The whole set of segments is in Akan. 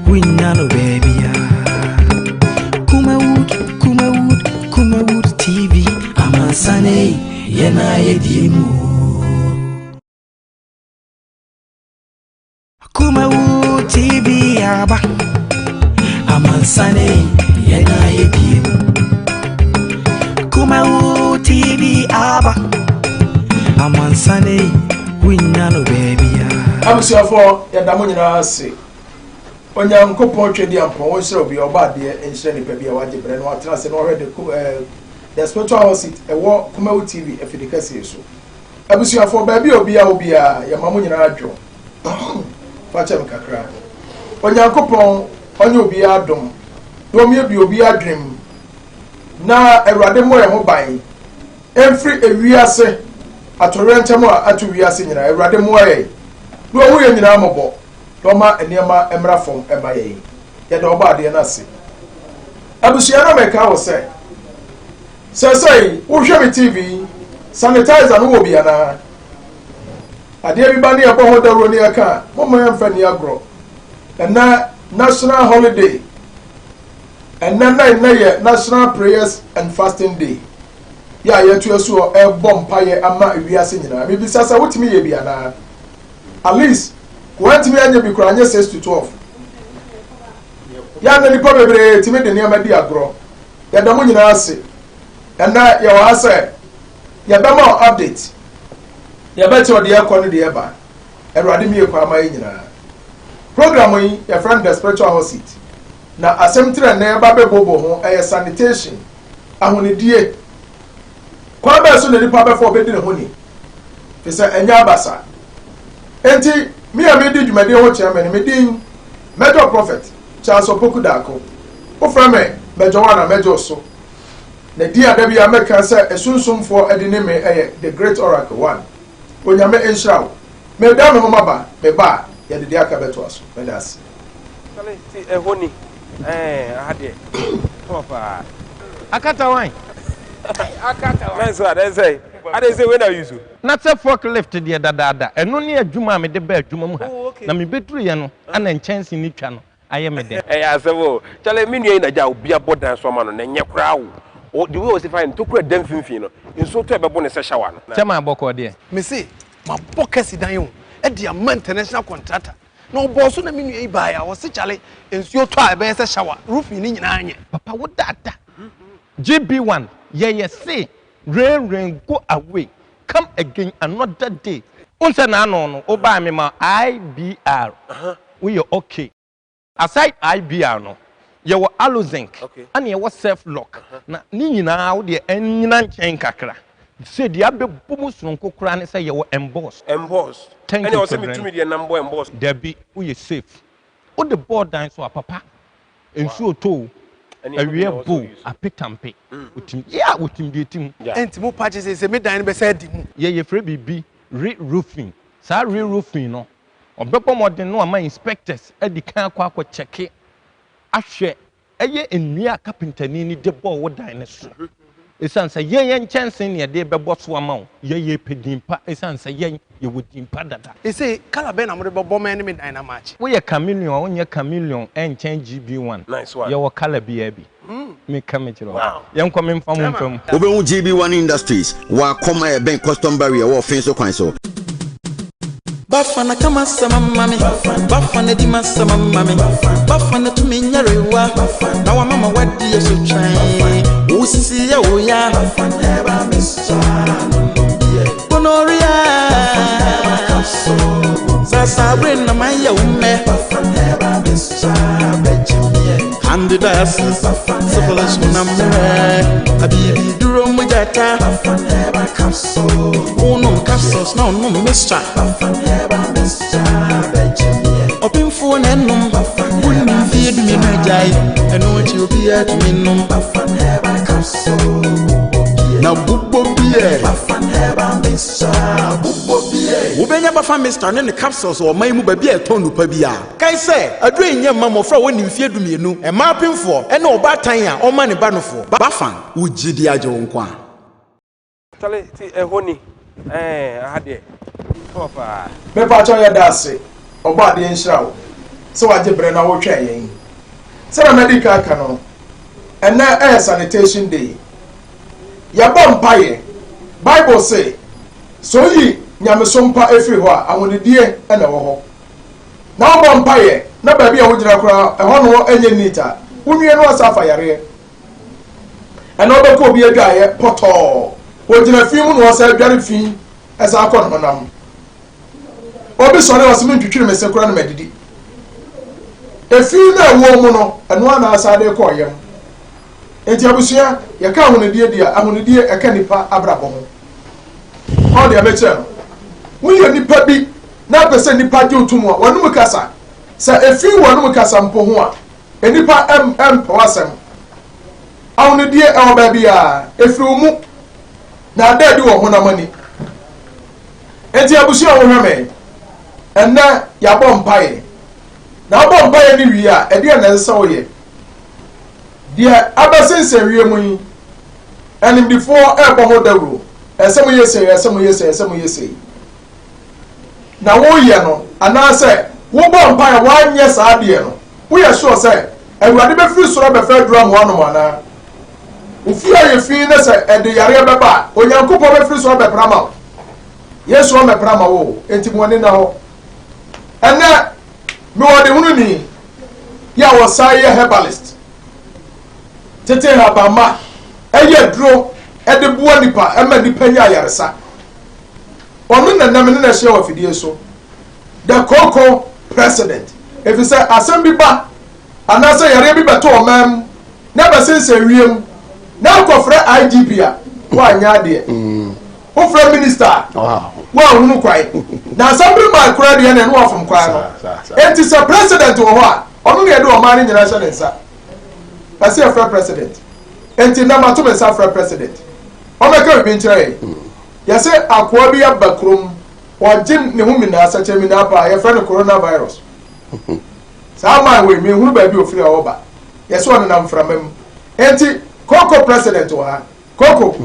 Wonnya no baabiara. Kumawood, Kumawood, Kumawood TV. Amansane, yɛn a yɛdi mu. Kumawood TV aba. Amansane, yɛn a yɛdi mu. Kumawood TV aba. Amansane, wonnya no baabiara. Abusuafoɔ, yɛda mo nyinaa ase. Onyankopɔn Twɛdi Ampɔn wɔnhyerɛ obi a ɔba adeɛ, nhyerɛ nipa bi a wagye berɛ na watena ase na ɔhwɛ the Spiritual Hot Seat ɛwɔ Kumawu TV afidi kɛseɛ so. Abusuafoɔ, baabi a obiara wɔ biara, yɛma mo nyinaa adwo. Fakyɛ me kakra. Onyankopɔn ɔnyɛ obiara dom na ɔmmie bi obiara adwene mu, na Awurade mmɔ yɛn ho ban ɛmfiri ewiase atɔreɛnkyɛm a ato wiase nyinaa. Awurade mmoa yɛn na ɔhu yɛn nyinaa mmɔbɔ na ɔma nneɛma mmra fam ɛma yɛn. Yɛda ɔbɔ adeɛ no ase. Abusua no, mɛka wɔ sɛ sɛsɛi wohwɛ me TV yi, sanitizer no wɔ bi anaa? Adeɛ bi ba ne yɛbɔ ho dawuro ne yɛka a, momma yɛmfa ni agorɔ. Ɛnɛ national holiday, ɛnɛ na ɛnɛ yɛ National Prayers and Fasting Day yɛ a yɛto asu hɔ ɛrebɔ mpayɛ ama ewiase nyinaa. Mebisa sɛ wotumi yɛ bi anaa? At least wɔntumi anyɛ bi koraa, nyɛ 6 to 12. Yɛa na nipa bebree tumi de nneɛma di agorɔ. Yɛda mo nyinaa ase. Ɛnɛ yɛwɔ ha sɛ yɛbɛma wo update, yɛbɛkyerɛ deɛ ɛkɔ no, deɛ ɛba. Awurade mie kɔ ama yɛ nyinaa. Program yi, yɛfrɛ no The Spiritual Hot Seat, na asɛm tiri ɛnɛ yɛba bɛbobɔ ho ɛyɛ sanitation, ahonidie. Kwan bɛɛ so na nipa bɛfa ɔbɛdi ne ho ni fi sɛ ɛnyɛ abasa? Nti me a medi dwumadie ho kyerɛ me no, me din Major Prophet Charles Opoku Daako. Wofrɛ me Major One a, mɛgye so. Na di a da bi a mɛka sɛ esunsumfoɔ de ne me ɛyɛ The Great Oracle One. Onyame nhyira wo. Meda me ho maba. Me ba a, yɛde deɛ aka bɛtoa so. Mɛda ase. Ti ɛhɔ ni aha deɛ kama paa. Akata wan. Nice one. Ɛsɛ ade sɛ wei na use. Na sɛ forklift deɛ dadaada, ɛno ne adwuma a mede ba adwuma mu ha. Oh, okay. Na mebɛduruyɛ no ana nkyɛnse ne twa no ayɛ me dɛ. Ɛyɛ asɛm o. Kyale, me nua yi na gya obi abɔ dan so ama no na ɛnyɛ koraa o. O the way o si fa ntokura dan mfimfini no, nsuo tɔ, ɛbɛbɔ ne sɛ shower no. Kyɛ ma abɔkɔ deɛ. Me se mabɔ kɛse dan o, ɛde ama international contractor na ɔbɔɔ so, na me nua yi baeɛ a, ɔse kyale, nsuo tɔ a, ɛbɛyɛ sɛ shower, roofing ne nyinaa nyɛ. Papa, wo dada GB1 yɛyɛ se rain, rain go away, come again another day. Wo sɛ n'ano no wobaa me ma IBR, woyɛ okay. Aside IBR no, yɛwɔ Aluzinc ɛna yɛwɔ Self Lock, na ne nyinaa wo deɛ ɛnyina nkyɛn kakra sɛ deɛ abɛbɔ mu sononko koraa ne sɛ yɛwɔ emboss. Emboss. Thank ɛne you. Ɔsɛ metumi deɛ nam bɔ emboss. Dabi, woyɛ safe. Wode bɔɔ dan so a, papa, nsuo tɔ o, ɛne ɛno bi awia na ɔsɛ bo use. apetampe, wotim yɛ a, wotim deɛ tim. Ɛnti mo pa kye sɛ me dan no bɛsɛ adi mu. Yɛyɛ frɛ biribi re-roofing. Saa re-roofing no, ɔbɛbɔ mmɔden no ama inspectors adi kan akɔ akɔkyɛke ahwɛ ɛyɛ nnua a kapentani ni de bɔɔ wo dan no so, ɛsiane sɛ yɛn yɛn nkyɛnse ne yɛde bɛbɔ so ama wo. Yɛyɛ pɛ din pa, ɛsiane sɛ yɛn yɛwɔ din pa dada. Ɛsɛ colour bɛn na mode bɛbɔ mɛ ne me dan no amaakye? Woyɛ chameleon a, wonyɛ chameleon ɛnkyɛn GB1. Nice one. Yɛwɔ colour biara bi. Meka mekyerɛ wo, yɛnkɔ memfa mo mfa mu. Wobɛhu GB1 Industries wɔ Akɔm a ɛbɛn custom barrier wɔ Ɔfen so kwan so. Bafana kama sama mami, Bafana di masama mami, Bafana tumi nyarewa, na wa mama wadi yesu twɛn, wosisi yɛ wo ya, gonorrhea, sasabre na ma yɛ wo mɛ, candidiasis, syphilis na mmerɛ, abibi duro mu gyata, wonom capsules na wonom mixture. Ɔpemfoɔ na ɛnom, wonni mfeɛ 12 agyae, ɛno akyi obiara tumi nom na bobɔ biɛ. Wobɛnya Bafa Mixture ne ne capsules wɔ ɔman mu baabi a ɛtɔn nupa bi a kae sɛ aduro yi nyɛ mma mmɔfra a wɔnni mfeɛ 12, mmaa apemfoɔ ɛne ɔbaatan a ɔma ne ba nofoɔ. Bafa wogye di agye wo nkwa. Kyale, ti ɛhɔ ni aha deɛ kama paa. Mepakyɛw, yɛda ase. Ɔbɔ adeɛ nhyira wo. sɛ wagye berɛ na wotwɛn yɛn. Sɛdeɛ madi kan aka no, ɛnnɛ ɛyɛ sanitation day. Yɛbɔ mpaeɛ. Bible se, sɛ woyi nyamesom pa firi hɔ a, ahonidie na ɛwɔ hɔ. Na wobɔ mpaeɛ na baabi a wogyina koraa ɛhɔ no nyɛ neat a, wonwie no asa afa yareɛ. Ɛna wobɛkɔ obi adwaeɛ pɔtɔɔ. Ogyina fi mu na ɔsan adware fi ɛsan akɔ ne honam. Obi sɔre a ɔse mentwitwiri me se koraa na madidi. Efi no a ɛwɔ mu no, ɛno ara na asan de kɔ ɔyam. Enti abusua, yɛka ahonidie di a, ahonidie ɛka nipa abrabɔ ho. Ɔn deɛ mekyerɛ no. Woyɛ nipa bi na apɛ sɛ nipa gye wo to mu a, w'anum kasa. Sɛ efi wɔ w'anum kasa mpo ho a, nnipa mpɛ w'asɛm. Ahonidie ɛwɔ baabi a, efiri wo mu na ada adi wɔ honam ani. Enti abusua a wohwɛ me, ɛnnɛ yɛabɔ mpaeɛ. Na wobɔ mpaeɛ no wie a, ɛdeɛn na ɛsɛ sɛ woyɛ? Deɛ abɛsensɛn wiem yi, animdefoɔ rebɔ ho dawuro. Ɛsɛ sɛ moyɛ sei, ɛsɛ sɛ moyɛ sei, ɛsɛ sɛ moyɛ sei. Na woyɛ no, anaasɛ wobɔ mpaeɛ woanyɛ saa adeɛ no, woyɛ sure sɛ Awurade bɛfiri soro abɛfa aduru ama woanom anaa? Wo fie ayɛ fi na sɛ ɛde yareɛ bɛba a, Onyankopɔn bɛfiri soro abɛpra ama wo. Yesu ammɛpra ama wo o, enti mo ani nna hɔ. Ɛnnɛ, mewɔ ɔdehununi yi a wɔsan yɛ herbalist, tete nhabamma, ɛyɛ aduro de boa nipa ɛma nipa nya ayaresa. Ɔno na nam ne na ahyia wɔ afidie so. The Cocoa President. Ɛfiri sɛ asɛm bi ba anaasɛ yareɛ bi bɛtɔ ɔman mu na ɛbɛsensɛn wiem na akɔfrɛ IGP a, woanyɛ adeɛ. Wofrɛ minister a, woanhunu kwan. Na assembly man koraa deɛ na ɛno wafom kwan no. Enti sɛ president wɔ hɔ a, ɔno na yɛde ɔman no nyinaa hyɛ ne nsa. Ɛsɛ yɛfrɛ president. Enti nnɛ mato me nsa frɛ president. Ɔmmɛka biribi nkyerɛ yɛn. Yɛse akoa bi aba kurom, ɔgye ne ho minaa, sɛkyɛ minaa paa, yɛfrɛ no coronavirus. Saa man wei, menhunu baabi a ɔfiri a ɔreba. Yɛse ɔnenam mframa mu. Enti, Koko president wɔ ha. Koko,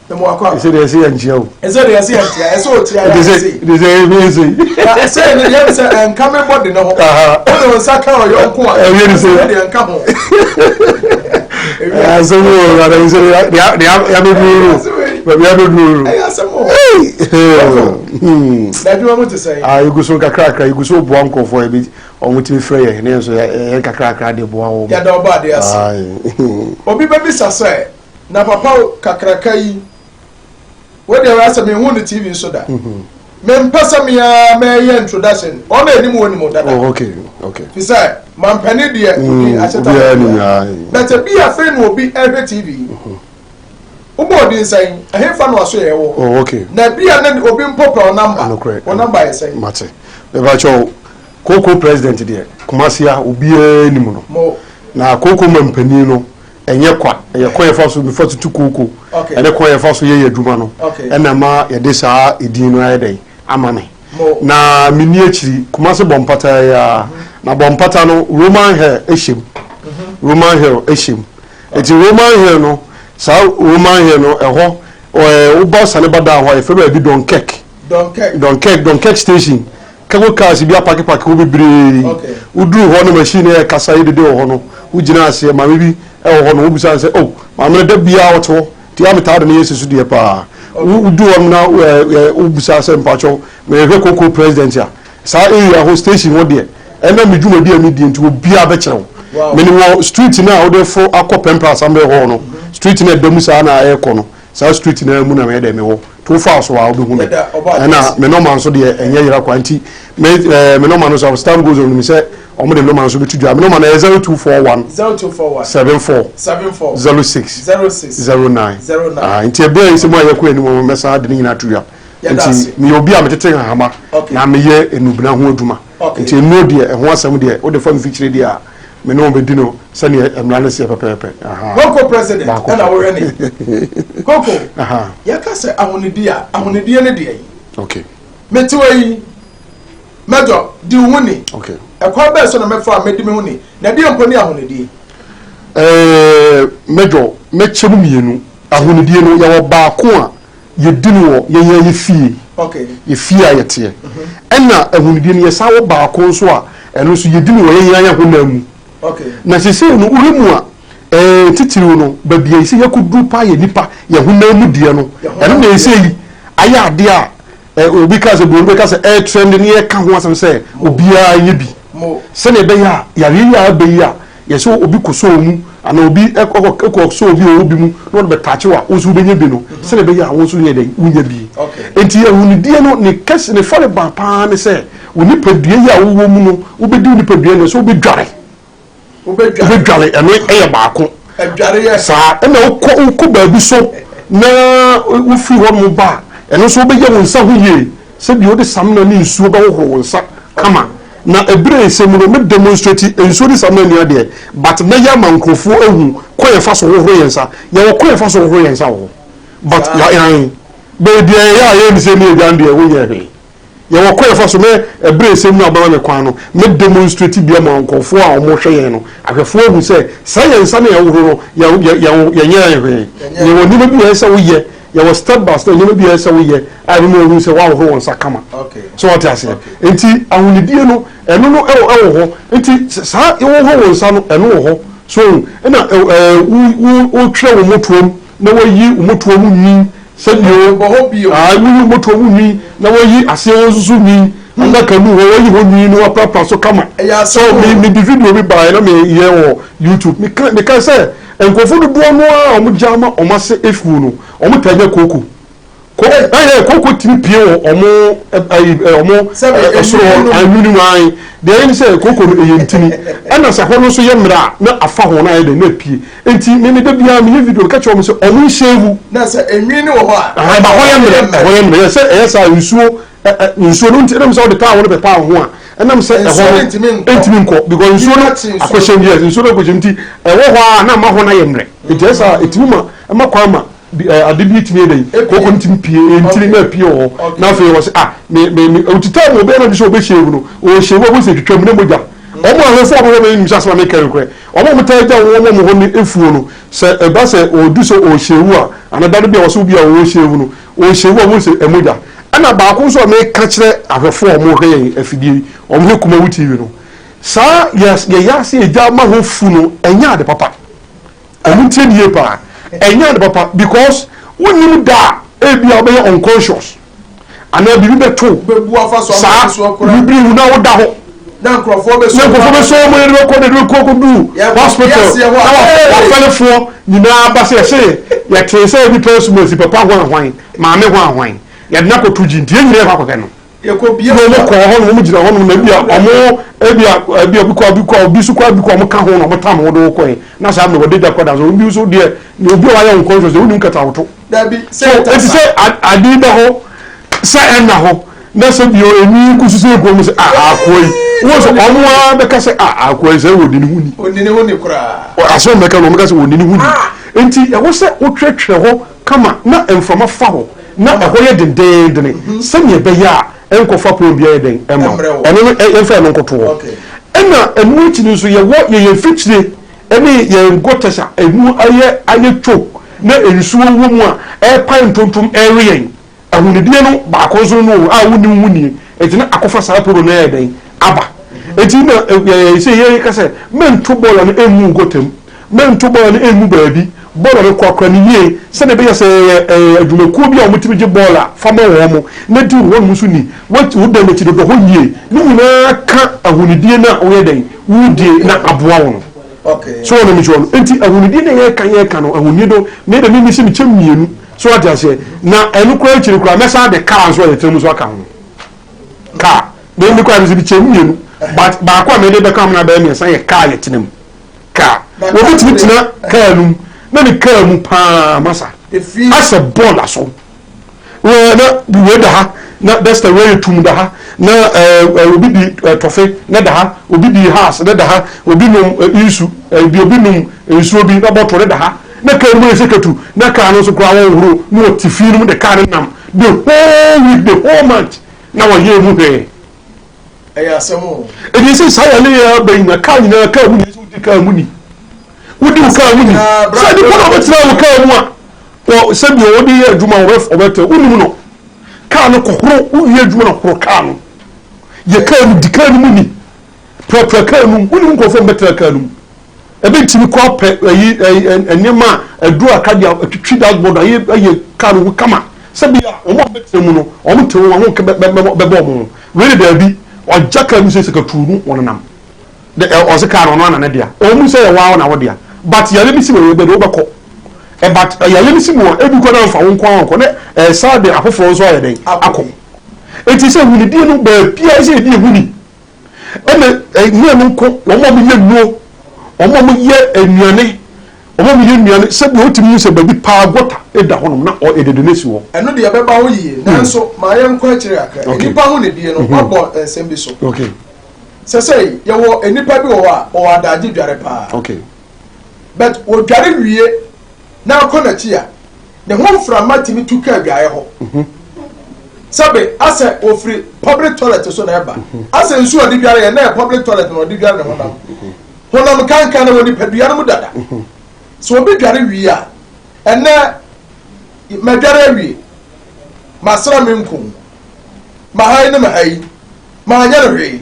mema wakɔ aba. Ɛsɛ deɛ ɛsɛ yɛ nkyia o. Ɛsɛ deɛ ɛsɛ yɛ nkyia, ɛsɛ ɔkyia yɛ ase. Ɛsɛ deɛ ɛsɛ yɛ sei. Na ɛsɛ ne deɛ sɛ ɛnka me bɔ de ne ho. Wode wo nsa ka ɔyɔnko a, ɛyɛ ne sɛ deɛ nka ho. Asɛm o, wada sɛ deɛ yabɛduru no. Baabi yabɛduru no. Ɛyɛ asɛm o. Na adwuma mu te sɛn? Ah, egu so nkakrakra, egu so boa nkurɔfoɔ ebi wɔn tumi frɛ yɛn ne nso yɛn nkakrakra de boa wɔn. Yɛda ɔbɔ adeɛ ase. Obi bɛbisa sɛ, na papa kakraka yi, wo deɛ asɛ menhu no TV so da. Mempɛ sɛ me ara mɛyɛ introduction, wɔn a ɛnim wɔ nim dada. Oh, okay, okay. Fi sɛ, mampɛne deɛ obi ahyeta obiara nim ya. But ebi afei na obi ɛhwɛ TV yi. Wobɔ odin sɛn? Ɛhefa na waso yɛ wɔ? Oh, okay. Na ebi a na obi mpo pɛ ɔnamba. Nokorɛ. Wo namba yɛ sɛn? Mate. Mepakyɛw, Kooko president deɛ, Kumasi ha, obiara nim no. Mo. Na kooko mampanin no, ɛnyɛ kwa. Ɛyɛ kwan yɛfa so, mefa so tu kooko. Okay. Ɛne kwan yɛfa so yɛ yɛ adwuma no. Okay. Ɛna ɛma yɛde saa edin no ayɛ dɛn ama me. Mo. Na menni akyiri, Kumasi bɔ mpata yi ara. Na bɔ mpata no, Roman hair hyɛ mu. Roman hair hyɛ mu. Nti Roman hill no, saa Roman hill no, ɛhɔ, ɛɛ, woba sane ba down hɔ a, yɛfrɛ baabi Dunkirk. Dunkirk. Dunkirk, Dunkirk station. Cargo cars bi apakepake hɔ bebree. Okay. Woduru hɔ no machine no ɛkasa yɛ dede wɔ hɔ no, wogyina aseɛ, maame bi ɛwɔ hɔ no, wobisa no sɛ, oh, maame no da biara ɔte hɔ, nti a metaa de no yɛ sɛ so deɛ paa. Woduru hɔ no na ɛɛ, wobisa sɛ mpakyɛw, mehwɛ koko president a, Saa area hɔ station hɔ deɛ ɛnam me dwumadi a medie nti obiara bɛkyerɛ wo. Mene wɔ street no a wode foro akɔ Pɛmpra Assembly Hall no, street no a ɛda mu saa na ɛrekɔ no, saa street no ara mu na meyɛ dɛ mewɔ. Nti wofaa so a wobɛhu me. Ɛna me nɔma nso deɛ ɛnyɛ yera kwa nti me ɛɛ me nɔma no nso as time goes on menim sɛ wɔn de me nɔma nso bɛto dwa. Me nɔma no ɛyɛ 0241 0241 74 74 06 06 09. 09. Ah, nti ɛberɛ a ɛsɛ mu a yɛkɔ anim no mɛsan de ne nyinaa ato dwa. Nti meyɛ obi a metete nhahama na meyɛ nnubena ho adwuma. Nti nnuro deɛ, ɛho asɛm deɛ, wode fa mfikyire deɛ a, me ne wɔn bɛdi no sɛdeɛ mmara no seɛ pɛpɛɛpɛ. Ahaa. Koko president Baako ɛna pɛ. wohwɛ ne. Koko, Ahaa. yɛka sɛ ahonidie a, ahonidie ne deɛn? Okay. Mete hɔ yi, Major, di wo ho ni. Okay. Ɛkwan bɛn so na mɛfa a mɛdi me ho ni? Na ɛdeɛn mpo ne ahonidie? Ɛɛ, Major, mɛkyɛ mu mmienu. Ahonidie no, yɛwɔ baako a yɛdi no wɔ yɛn ara yɛ fie, yɛ fie a yɛteɛ. Ɛna ahunidie no yɛsan wɔ baako nso a ɛno nso yɛdi no wɔ yɛn yɛn yɛn honam mu. Na seesei no wohwɛ mu a, ɛɛ titiriw no, baabi a ɛsɛ yɛkɔduru paa yɛ nipa yɛn honam mu deɛ no, ɛno na ɛsɛ yi ayɛ adeɛ a ɛ obi ka sɛ buroni bɛka sɛ ɛretrend ne yɛka ho asɛm sɛ obiara nyɛ bi sɛnea ɛbɛyɛ a yareɛ yi a aba yi a yɛsɛ obi kɔsɔ mu anaa obi kɔ sɔ obi a ɔwɔ bi mu na ɔde bɛtaakye wo a wo nso wobɛnya bi no sɛnea ɛbɛyɛ a wo nso nyɛ dɛn wonya bi. Enti ahonidie no ne kɛse ne farebae paa ne sɛ Wo nipadua yi a wowɔ mu no, wobɛdi wo nipadua no sɛ wobɛdware. Wobɛdware, ɛno yɛ baako. Saa, ɛna wokɔ wokɔ baabi so na wofiri hɔ nom ba a, ɛno nso wobɛyɛ wo nsa ho yie. Sɛdeɛ wode samina ne nsuo bɛhohoro wo nsa kama. Na ɛberɛ a ɛsɛ mu no, mɛ demonstrate nsuo ne samina nni adeɛ, but mɛyɛ ama nkurɔfoɔ ahu kwan a yɛfa so hohoro yɛn nsa. Yɛwɔ kwan a yɛfa so hohoro yɛn nsa wɔ hɔ. But yɛn, baabi a yɛyɛ a yɛyɛ ne sɛ ne yɛdwane deɛ, wonyɛ hwee. Yɛwɔ kwan a yɛfa so mɛ ɛberɛ a ɛsɛ mu a wobɛma me kwan no, mɛ demonstrate bi ama nkurɔfoɔ a wɔhwɛ yɛn no, ahwɛfoɔ ahu sɛ saa yɛn nsa no a yɛhohoro no, yɛ, yɛ, yɛ, yɛnyɛɛ hwee. Yɛwɔ nneɛma bi a ɛsɛ sɛ woyɛ, yɛwɔ step by step nneɛma bi a ɛsɛ sɛ woyɛ a ɛbɛma wɔahu sɛ woahohoro wɔn nsa kama. So wɔte aseɛ? Nti ahonidie no, ɛno no ɛwɔ, ɛwɔ hɔ. Nti saa wohohoro wo nsa no, ɛno wɔ hɔ. So ɛna ɛ, ɛ, wo, wo, wotwerɛ wo motoam na woayi wo motoam nwi Sɛdeɛ Bɔ hɔ bio. Ae, woyi wo motoɔ mu nwi, na woyi aseɛ hɔ nso so nwi, adaka mu hɔ, woyi hɔ nwi na woaprapra so kama. Ɛyɛ So asɛm me o. mede video bi baeɛ na meyɛ wɔ YouTube. Meka mekae sɛ nkurɔfoɔ dodoɔ no ara a wɔgya ma wɔn ase afuo no, wɔtaa nya kooko. Ko ɛyɛ kooko tumi pue wɔ wɔn ayi wɔn Sɛbe ɛsoro hɔ enwunu no mu. anwunu mu ae. Deɛ ɛyɛ ne sɛ kooko no ɛyɛ ntini, ɛna sɛ hɔ no nso yɛ mmerɛ a na afa ho na ayɛ dɛn na apue. Enti me me da biara meyɛ video meka kyerɛ wɔn sɛ wɔn nhyɛ Na sɛ enwi no wɔ hɔ a. Ɛhɛn ba hɔ yɛ mmerɛ ɛhɔ yɛ mmerɛ yɛ sɛ ɛyɛ saa nsuo ɛ ɛ nsuo no nti ɛnam sɛ ɔde taawo no bɛpaa ho a ɛnam sɛ ɛhɔ no ntumi nkɔ because nsuo no akɔhyɛ mu yes nsuo no akɔhyɛ mu nti ɛwɔ hɔ a na ama hɔ no ayɛ mmerɛ nti ɛyɛ saa ɛtumi ma ɛma kwan ma bi ɛ ade bi tumi yɛ dɛ koko no tumi pie ntini na pie wɔ hɔ na afei wɔ sɛ ah me me me otita mu ɔbɛyɛ na bi sɛ ɔbɛhyɛ mu no ɔhyɛ mu a wɔn sɛ twitwa mu na mogya wɔn a ahwɛfo a wɔhwɛ no nim sɛ asɛm a meka no korɛ Wɔn a wɔtaa gya wɔn wɔn hɔ no afuo no, sɛ ɛba sɛ ɔdu sɛ ɔrehyɛ wu a, anaa da no bi a wɔsɛ obi a ɔrehyɛ wu no, ɔrehyɛ wu a, wɔhu sɛ mogya. Ɛna baako nso a meka kyerɛ ahwɛfoɔ a wɔhwɛ yɛn afidie yi, wɔhwɛ Kumawu TV no, saa yɛ yɛyɛ ase yɛgya ma hɔ fu no, ɛnyɛ ade papa. Wɔn ntie no yie paa. Ɛnyɛ ade papa because wonnim da a ebia wobɛyɛ unconscious. anaa biribi bɛto saa biribi wu na woda hɔ na nkurɔfoɔ bɛsɔ na nkurɔfoɔ bɛsɔ wɔn yɛde bɛkɔ de bɛkɔ kɔdu hospital na wafɛlefoɔ nyinaa ba sɛ yɛse yɛtee sɛ nipa asum asi papa hwan hwan maame hwan hwan yɛde no akɔto gyi nti yɛn nyinaa yɛkɔ akɔhwɛ no yɛkɔbie na wɔn kɔɔ hɔ na wɔn gyina hɔ nom na ebi a wɔn ebi a ebi a obi kɔ obi kɔ obi so kɔ obi kɔ wɔn ka ho na wɔn tam wɔn de wɔkɔɛ na saa mmerɛ wɔde gya kɔ da so obi nso deɛ obi a wayɛ unconscious deɛ wonim kata woto. Dabi, sɛ ɛte sɛ ade da hɔ sɛ ɛnna hɔ na sɛ bio emi nko so sɛ egu ɔmo sɛ a akoa yi wɔn sɛ ɔmo ara bɛka sɛ a akoa yi sɛ wɔdi ne ho ni. Ɔni ne ho ni koraa. Asɛm bɛka no ɔmo ka sɛ wɔni ne ho ni. Nti ɛwɔ sɛ wotwerɛtwerɛ hɔ kama na mframa fa hɔ na ɛhɔ yɛ dendeendene sɛnea ɛbɛyɛ a ɛnkɔfa pɔn biara yɛ dɛn ɛma wo. Ɛno no yɛmfa ɛno nkoto hɔ. Ɛna ɛno akyi no nso yɛwɔ yɛyɛ mfikyire ne yɛn gutters a ɛmu ayɛ ayɛ choke na nsuo wɔ mu a ɛrepae ntontom ɛrewe yɛn. Ahonidie no baako nso no a wonnim ho nie, nti na akɔfa saa problem no ayɛ dɛn aba. Nti na sɛ yɛka sɛ mɛnto bɔɔla no ɛngu wo gutter mu, mɛnto bɔɔla no ɛngu baabi, bɔɔla no korakora no yie sɛdeɛ ɛbɛyɛ sɛ ɛyɛ adwumakuo bi a wɔtumi gye bɔɔla fa ma wɔn na di wɔn nso ni, wo dan akyi dodɔ hɔ yie, ne nyinaa ka ahonidie no a woyɛ dɛn wodie na aboa wo no. So wɔn mekyerɛ no nti ahonidie na yɛka yɛka no ahonidie no me de me si mekyɛ mmienu so ate aseɛ na ɛno koraa akyiri koraa mɛsan de kaa nso a yɛtena mu nso aka ho kaa me me koraa me si mekyɛ mmienu but baako a mede bɛka ho na bɛyɛ mmiɛnsa yɛ kaa yɛtena mu kaa obi tumi tena kaa no mu na ne kaa mu paa masa asɛ bɔɔl aso Wɔ na wei da ha na dɛsta wei yɛ tum da ha na ɛɛ obi di ɛɛ tɔfe na da ha obi di haas na da ha obi nom nsu ɛɛ bi obi nom nsuo bi na bɔtɔ ne da ha na kaa no mu yɛ sɛ katu na kaa no nso koraa wɔn horo na wɔte fi no mu de kaa no nam the whole week the whole month na wɔyɛ mu hwee. Ɛyɛ asɛm o. Ɛdi sɛ saa yɛ ne yɛ aba nyina kaa nyinaa kaa mu ni sɛ wodi kaa mu ni wodi wo kaa mu ni sɛ nipa na ɔbɛtena wo kaa mu a wɔ sɛdeɛ wɔde yɛ adwuma a wɔbɛtɛ wonim no kaa no kɔhoro wowie adwuma no horo kaa no yɛ kaa no di kaa no mu ni. Prapra kaa no mu. Wonim nkurɔfoɔ a wɔbɛtra kaa no mu. Ɛbɛtumi kɔ apɛ ayi nneɛma a aduru a kadeɛ atwitwi dashboard ayɛ ayɛ kaa no ho kama sɛbi a wɔn a wɔbɛtena mu no wɔn te ho wɔn ho bɛbɔ wɔn ho. Wei de daabi, ɔgya kaa no sɛ sikatuu no wɔnenam. De ɛ ɔse kaa no ɔno ana ne dea. Ɔwɔ mu sɛ yɛ waa na wo dea but yare bi si wɔ yɛ bɛ de wobɛkɔ. Ɛ but yare no si mu a ebi kɔ na nfa wo nko ara nkɔ na ɛsan de afoforɔ nso ayɛ dɛn akɔ. Eti sɛ hunidie no baabiara sɛ yɛdi ehuni. Ɛna ɛnyɛ no nko wɔn a wɔyɛ nnuro wɔn a wɔyɛ nnuane wɔn a wɔyɛ nnuane sɛbi wotumi hu sɛ baabi paa gɔta da hɔnom na ɔ yɛde no asi hɔ. Ɛno deɛ ɛbɛba hɔ yie nanso ma yɛnkɔ akyire kakra. Nnipa ho nidie no woabɔ nsɛm bi so. Sɛsɛi yɛwɔ nnipa bi wɔ hɔ a wɔwɔ adaagye dware paa but wɔdware wie na akɔ n'akyi a ne ho mframa tumi tu ka adwaeɛ hɔ. Sɛbe asɛ wɔfiri public toilet so na ɛba. Asɛ nsuo a ɔde dware yɛ na ɛyɛ public toilet na ɔde dware ne honam. Honam kankan na wɔ nipadua no mu dada. Sɛ obi dware wie a, ɛnɛ madware awie, masra me nku, maha yi ne maha yi, manyɛ no hwee.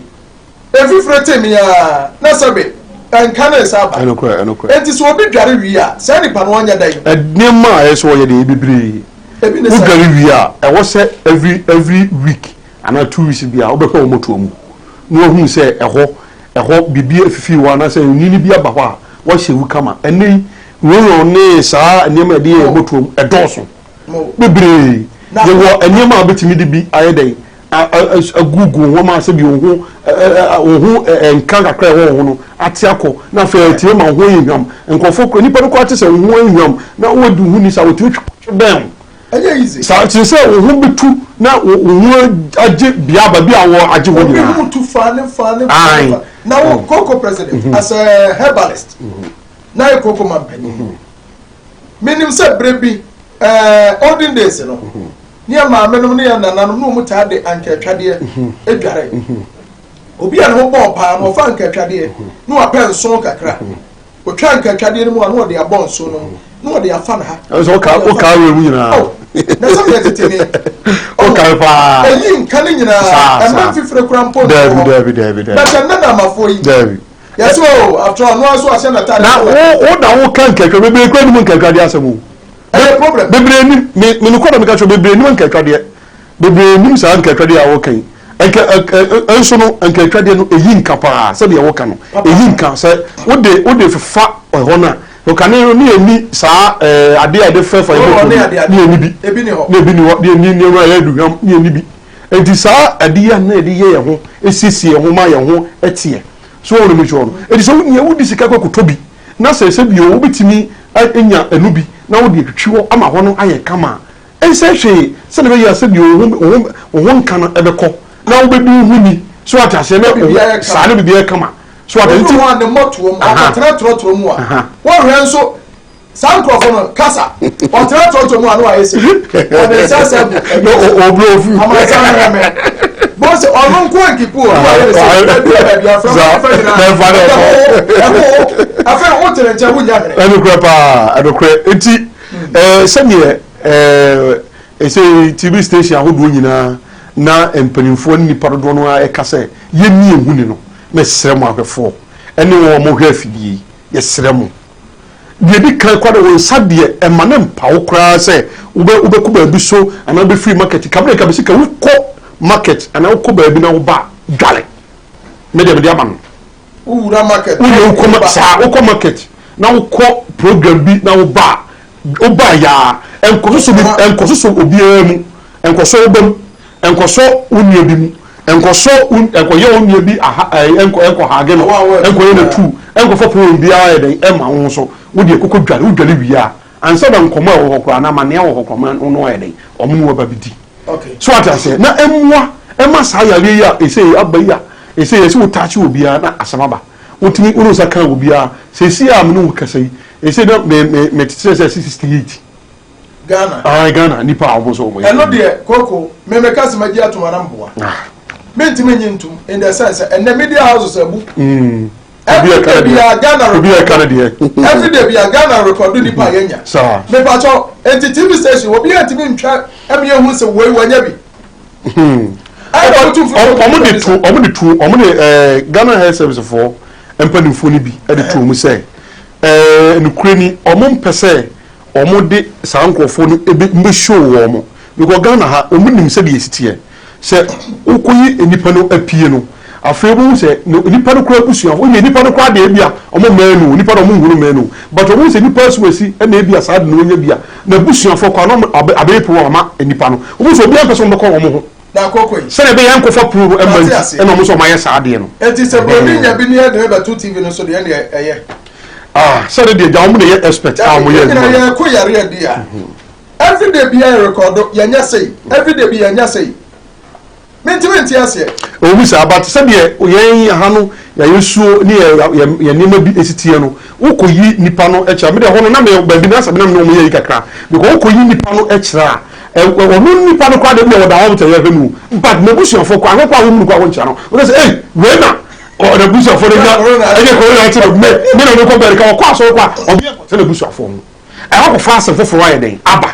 Mfifire tee me ara na sɛbe nka ne nsa aba. Ɛnokorɛ, ɛnokorɛ. Enti sɛ obi dware wie a, saa nipa no ɔnyɛ dɛn? Nneɛma a ɛyɛ sɛ ɔyɛ deɛ ɛyɛ bebree. Ebi ne sɛ. Wodware wie a, ɛwɔ sɛ every every week anaa 2 weeks biara wobɛhwɛ wo motoa mu na wahunu sɛ ɛhɔ ɛhɔ biribi afifi hɔ anaasɛ nwini bi aba hɔ a wahyɛ wu kama. Ɛnnɛ yi roll-on ne saa nneɛma a yɛde yɛ yɛn motoa mu ɛdɔɔso bebree. Yɛwɔ nneɛma a wobɛtumi de bi ayɛ dɛn agugu wo ho ama sɛbi wo ho wo ho nka kakra ɛwɔ wo ho no ate akɔ na afei atumi ma wo ho ayɛ hwam. Nkurɔfoɔ kora nipa no koraa te sɛ wo ho ayɛ hwam na wodi wo ho ni saa wɔtumi twe bɛn wo. Ɛnyɛ easy. Saa kyerɛ sɛ wo ho bɛtu na wo ho agye bea baabi a wɔ agye hɔ nyinaa. Obi ho tu fa ne fa ne fa ne fa. Na wo koko president as a herbalist na yɛ koko mampanyin. Menim sɛ berɛ bi ɛɛ olden days no ne yɛ maamenom ne yɛ nananom ne wɔn taa de ankaatwadeɛ dware. Obi a ne ho bɔn paa no ɔfa ankaatwadeɛ na wapɛ nson kakra. Otwa ankaatwadeɛ no mu a na ɔde abɔ nson no mu na ɔde afa ne ha. Ɛsɛ sɛ woka woka awɛ mu nyinaa. Oh, na sɛ meyɛ tete ni. Wokae paa. Ɛyi nka ne nyinaa. Ɛmɛ mfifire kora mpo. Daabi daabi daabi daabi. Bɛtɛ ne na amafoɔ yi. Daabi. Yɛsɛ o after all noa nso ahyɛ n'ataade. Na wo wo na wo ka nkatwa bebree kura nim nkatwa deɛ asɛm o. Ɛyɛ problem. Bebree nim me me nokora na meka kyerɛ bebree nim nkatwa deɛ bebree nim saa nkatwa deɛ a wɔka yi nka ɛ nso no nkatwa deɛ no eyi nka paa sɛdeɛ wɔka no eyi nka sɛ wode wode fefa ɛhɔ no a ɔkane no ne yɛni saa ɛɛ adeɛ a yɛde fɛfa yɛ bɔtɔ bi ne yɛni bi ne ebi ni hɔ ne yɛni nneɛma a yɛ aduhwam ne yɛni bi. Enti saa ade yi a na yɛde yɛ yɛn ho, siesie yɛn ho ma yɛn ho teɛ. So wɔn na mekyerɛ no? Enti sɛ wonua wode sika kɔ kɔtɔ bi na sɛ sɛ bio wobɛtumi anya ɛno bi na wode atwitwi hɔ ama hɔ no ayɛ kama a, ɛnsɛ hwee sɛdeɛ ɛbɛyɛ a sɛ bio wo ho wo ho nka no ɛbɛkɔ na wobɛdi wo ho ni. So ate aseɛ na biribi ayɛ saa na biribi ayɛ kama. So ate nti. Obi wɔ hɔ a ne mmɔtoam ɔkɔtena trɔtrɔ mu a wɔhwɛ nso Saa nkurɔfo no kasa. Ɔtena trɔtrɔ mu a na wayɛ sɛ ɔde nsa sɛ gu ɛbi amansa no hwɛ me. Bó sɛ ɔno nko nkipu o, na wayɛ ne sɛ ebi yɛ baabi afra mu nifa nyinaa. Ɛho ɛho afei wo tere nkyɛn wonya hwene. Ɛnokorɛ paa ɛnokorɛ nti ɛɛ sɛdeɛ ɛɛ ɛsɛ TV station ahodoɔ nyinaa na mpanimfoɔ ne nipa dodoɔ no ara ɛka sɛ yɛnni ehuni no mɛsrɛ mo ahwɛfoɔ ɛne wɔn a wɔhwɛ afidie yi yɛsrɛ mo. Deɛ ɛdi kan koraa deɛ, wo nsa deɛ, ɛmma no mpa wo koraa sɛ wobɛ wobɛkɔ baabi so anaa wobɛfiri market. Ka berɛ ka bɛsi ka wokɔ market anaa wokɔ baabi na woba a, dware. Me deɛ mede ama no. Wowura market na Wodeɛ wokɔ ma woba. saa wokɔ market na wokɔ program bi na woba a, woba yaa, ɛnkɔsosɔ bi ɛnkɔsosɔ obiara mu, ɛnkɔsɔ wo ba mu, Nkɔsɔ wo nua bi mu. Nkɔsɔ wo nkɔyɛ wo nua bi aha ɛɛ nkɔ nkɔhage no. Nkɔyɛ no atuu. Nkɔfa phone biara yɛ dɛn ɛma wo ho so. Wo deɛ kɔkɔ dware. Wo dware wie a, ansa na nkɔmmɔ a ɛwɔ hɔ koraa anaa amaneɛ a ɛwɔ hɔ koraa ɔmo ne wo ayɛ dɛn? Ɔmo ne wo aba abɛdi. So wate aseɛ? Na ɛmmoa ɛma saa yareɛ yi a ɛsei aba yi a ɛsei yɛse wo touch obiara na asɛm aba. Wotumi wode wo nsa ka obiara. Seesei a me ne wo kasa yi, ɛsei na me me mete sɛ sɛ 68. Ghana. Ayi Ghana nipa a wɔn nso wɔn yɛ. Ɛno deɛ koko me me kasi ma gye atum anam boa. Ah. Me ntumi nyi ntum in the sense ɛnɛ media houses abu. Mm. Every day bi a Ghana record. Obi ɛka ne deɛ. Every day bi a Ghana record nipa yɛ nya. Saa. Me pa kyɛw eti TV station obi yɛ ntumi ntwa ɛmi ehu sɛ wei wanya bi. Hmm. Ɔmo de to ɔmo de to ɔmo de ɛɛ Ghana Health Service foɔ mpanimfoɔ no bi de to ɔmo sɛ ɛɛ nukuri ni ɔmo mpɛ sɛ ɔmo de saa nkorɔfoɔ no ebe mbɛ show wɔn because Ghana ha ɔmo nim sɛdeɛ esi teɛ sɛ wokɔyi nipa no apue no afei wobɛhu sɛ nipa no koraa abusuafoɔ nyɛ nipa no koraa deɛ ebi a ɔmo mmɛn no nipa no ɔmo nhunu mmɛn no but ɔmo hu sɛ nipa asu asi ɛna ebi a saa de no wɔnya bi a n'abusuafoɔ koraa na ɔmo abɛyɛ pere wɔn ama nipa no wobɛhu sɛ obiara mpɛ sɛ ɔmo bɛkɔ wɔn ho sɛdeɛ ɛbɛyɛ nkɔfa puro no ɛma nti ɛna ɔmo nso ɔmo ayɛ saa adeɛ no. Eti sɛ buroni nya bi ne yɛde no bɛto TV no so deɛ ɛne ɛyɛ. Ah sɛde deɛ gya ɔmo na ɛyɛ expert a ɔmo yɛ adwuma no. Yɛ ko yare adi a everyday bi yɛ rekɔdo yɛnyɛ sei everyday bi yɛnyɛ sei mintimi nti aseɛ. Ɛwɔ mu saa but sɛdeɛ yɛn ha no yɛayɛ suo ne yɛ yɛ nneɛma bi esi teɛ no wokɔ yi nipa no kyerɛ a me deɛ hɔ no na me baabi na asɛ me na me ne wɔn yɛ yi kakra because wokɔ yi nipa no kyerɛ a Ɔno nipa no koraa deɛ ebia ɔda hɔ sɛ yɛhwɛ no o but n'abusuafoɔ koraa ahwɛ koraa a wɔn mu no koraa wɔnkyia no wɔn sɛ ei wei na n'abusuafoɔ no nya ɛnyɛ corona ti no me me na mekɔ bɛrika ɔkɔ asɔre koraa ɔbi ɛkɔtɛ n'abusuafoɔ ho ɛhɔ kɔfa asɛm foforɔ ayɛ dɛn aba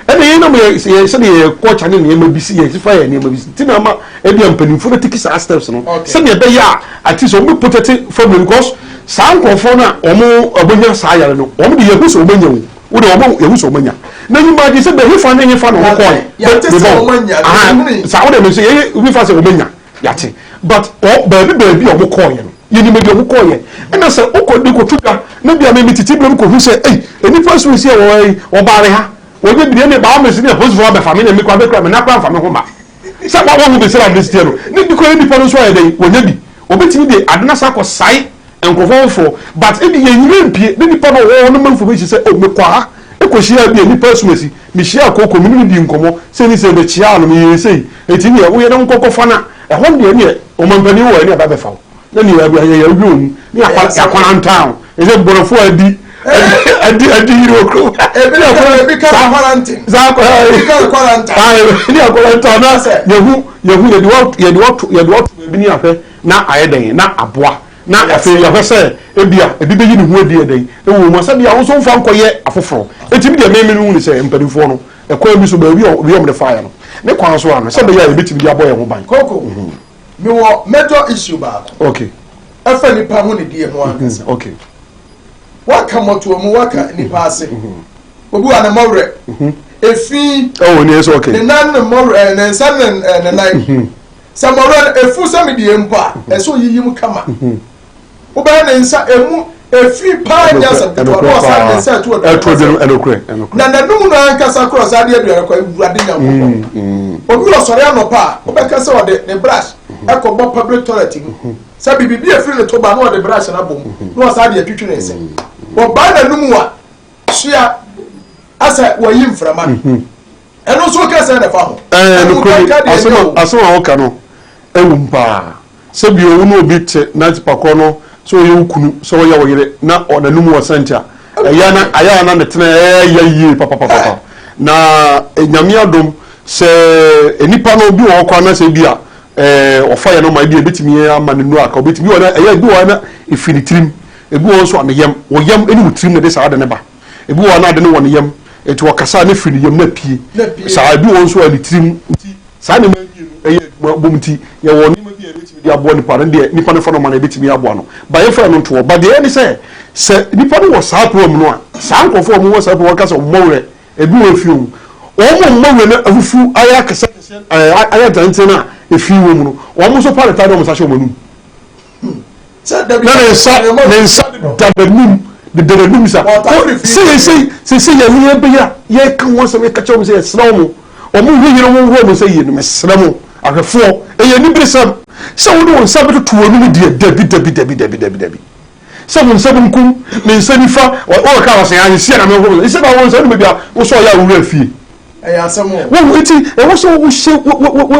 ɛna yɛn nam yɛ yɛ sɛdeɛ yɛ culture ne nneɛma bi si yɛ si fa yɛ nneɛma bi si ti na ama ebi a mpanimfoɔ no tiki saa steps no sɛdeɛ ɛbɛyɛ a ati sɛ wɔn bɛ protect family because saa nkurɔfoɔ no a wɔn wɔn nya saa yare no wɔn de yɛ hu sɛ wɔn anya o. Wo de wɔn yɛhu sɛ wɔn anya. Na nyuma gye sɛ bɛ hefa ne hefa na wɔn kɔɛ. Yɛate sɛ wɔn anya. Ahan saa wo de mi sɛ yɛ mi fa sɛ wɔn anya yɛate but ɔ baabi baabi a wɔn kɔɔyɛ no yɛnim baabi a wɔn kɔɔyɛ ɛna sɛ wokɔ de kɔto dwa na bi a mi mi tete bi na mi kɔhu sɛ ei nnipa nso esi a wɔn yi wɔbaare ha wɔnyɛ bi deɛ ɛne baa mi si ne apolisifoɔ abɛfa mi na mi kɔ abɛkura mi na kora nfa mi ho ma sɛ wɔn wɔn ho bi sɛ na ade si teɛ no ne bi kɔ nipa no nso ayɛ dɛ wɔnyɛ bi obetumi de ade na sa akɔ sae Nkurɔfoɔ foforɔ but ebi yɛn nyina mpie ne nipa no ɔwɔ hɔ no ma information sɛ oh mekɔ ha kɔ hyiaa bi a nipa asumasi me hyiaa kooko me ne no dii nkɔmmɔ sei ne sei me kyiaa no me yɛɛ sei enti neɛ woyɛ na wonkɔ kɔ fa no a ɛhɔ no deɛ neɛ ɔmampanin wɔ hɔ ɛne aba bɛfa wo na neɛ yɛ yɛ yɛ mu ne yɛakwarantan wo ɛsɛ bɔnɛfoɔ adi adi adi yiri wɔ kurom ebi ka quarantine saa ebi ka quarantine ne akwarantan na yɛhu yɛhu yɛde wɔto yɛde wɔto yɛde wɔto baabi ne ahwɛ na ayɛ dɛn na aboa Na afei yɛhwɛ sɛ ebia ebi bɛyi ne ho adi yɛ dɛn wɔ mu a, sɛdeɛ wo nso womfa nkɔyɛ afoforɔ. Enti me deɛ me mehu no sɛ mpanimfoɔ no, ɛkwan bi so, baabi a obi a wɔde faeɛ no, ne kwan so ano, sɛ ɛbɛyɛ a yɛbɛtumi de abɔ yɛn ho ban. Koko, mewɔ major issue baako. Okay. Ɛfa nipa ho nidie ho ankasa. Okay. Waka mmɔtoɔ mu, waka nipa ase. Obi wa ne mmɔwerɛ. Efi. Oh, ne nso okay. Ne nan ne mmɔwerɛ, ne nsa ne ne nan. Sɛ mmɔwerɛ no efu sɛ me deɛ mpo a, ɛsɛ oyiyi mu kama. Wobɛyɛ ne nsa emu efi paa nyɛ asɛm ketewa na ɔsan de nsa ɛto aduane no na n'anum no ankasa korɔ ɔsan de aduane kɔ awurade nyankopɔn. Obi ɔsɔre anɔpa a wobɛka sɛ ɔde ne brush ɛkɔbɔ public toilet mu sɛ biribi bi efiri ne to ba na ɔde brush no abɔ mu na ɔsan de atwitwi ne nsa. Ɔbaa n'anum a sua asɛ wɔyi mframa no. Ɛno nso woka sɛn na ɛfa ho? Ɛɛ nokorɛ ni, asɛm a asɛm a woka no ɛwom paa. Sɛ bio wo ne obi te na nipa korɔ no sɛ ɔyɛ wo kunu sɛ ɔyɛ wo yere na n'anum wɔ sɛnti a, ɛyɛ a na ayɛ a na ne tena ɛyɛ yie papapapapa. Na Nyame adom sɛ nipa no bi wɔ hɔ koraa na sɛ ebi a ɛɛ ɔfa yɛ no ma ebi a ebetumi ama ne nnuro aka obetumi bi wɔ hɔ na ɛyɛ ebi wɔ hɔ na efiri ne tirim ebi wɔ hɔ nso a ne yam wɔ yam ɛne wo tirim na ɛde saa ade no ba. Ebi wɔ hɔ a na ade no wɔ ne yam, enti ɔkasa a na efiri ne yam na apue. Saa ebi wɔ hɔ nso a ne tirim nti saa nneɛma yi mmienu yɛ adwuma bom nti yɛwɔ nneɛma bi a yɛbɛtumi de aboa nipa no deɛ nipa no fa no ma no yɛbɛtumi aboa no ba yɛmfa ɛno nto hɔ ba deɛ ɛne sɛ sɛ nipa no wɔ saa problem no a saa nkurɔfoɔ a wɔwɔ saa problem wɔka sɛ wɔn werɛ ebi wɔ efie wɔn wɔn mmɔ werɛ no afufu ayɛ akɛseɛ akɛseɛ ɛɛ ayɛ ntenenten a efi wɔ mu no wɔn nso pa ne taade wɔn nsa hyɛ wɔn anum. Na ne nsa ne nsa da n'anum deda n'anum sa sɛ sɛ sɛ yɛn yɛn bɛyɛ a yɛka ho asɛm yɛka kyerɛ wɔn sɛ yɛsrɛ wɔn wɔn hwɛ yere wɔn hwɛ wɔn sɛ yie no mesrɛ mo ahwɛfoɔ ɛyɛ aniberesɛm sɛ wɔde wɔn nsa bɛtoto wɔn anum deɛ dabi dabi dabi dabi dabi dabi sɛ wɔn nsa benkum ne nsa nifa wɔka wɔ sɛ ayɛ na mehoro sɛ na wɔn nsa no baabi a wosɔ yɛ a wowura fie Ɛyɛ asɛm o. Wohu, enti ɛwɔ sɛ wohyɛ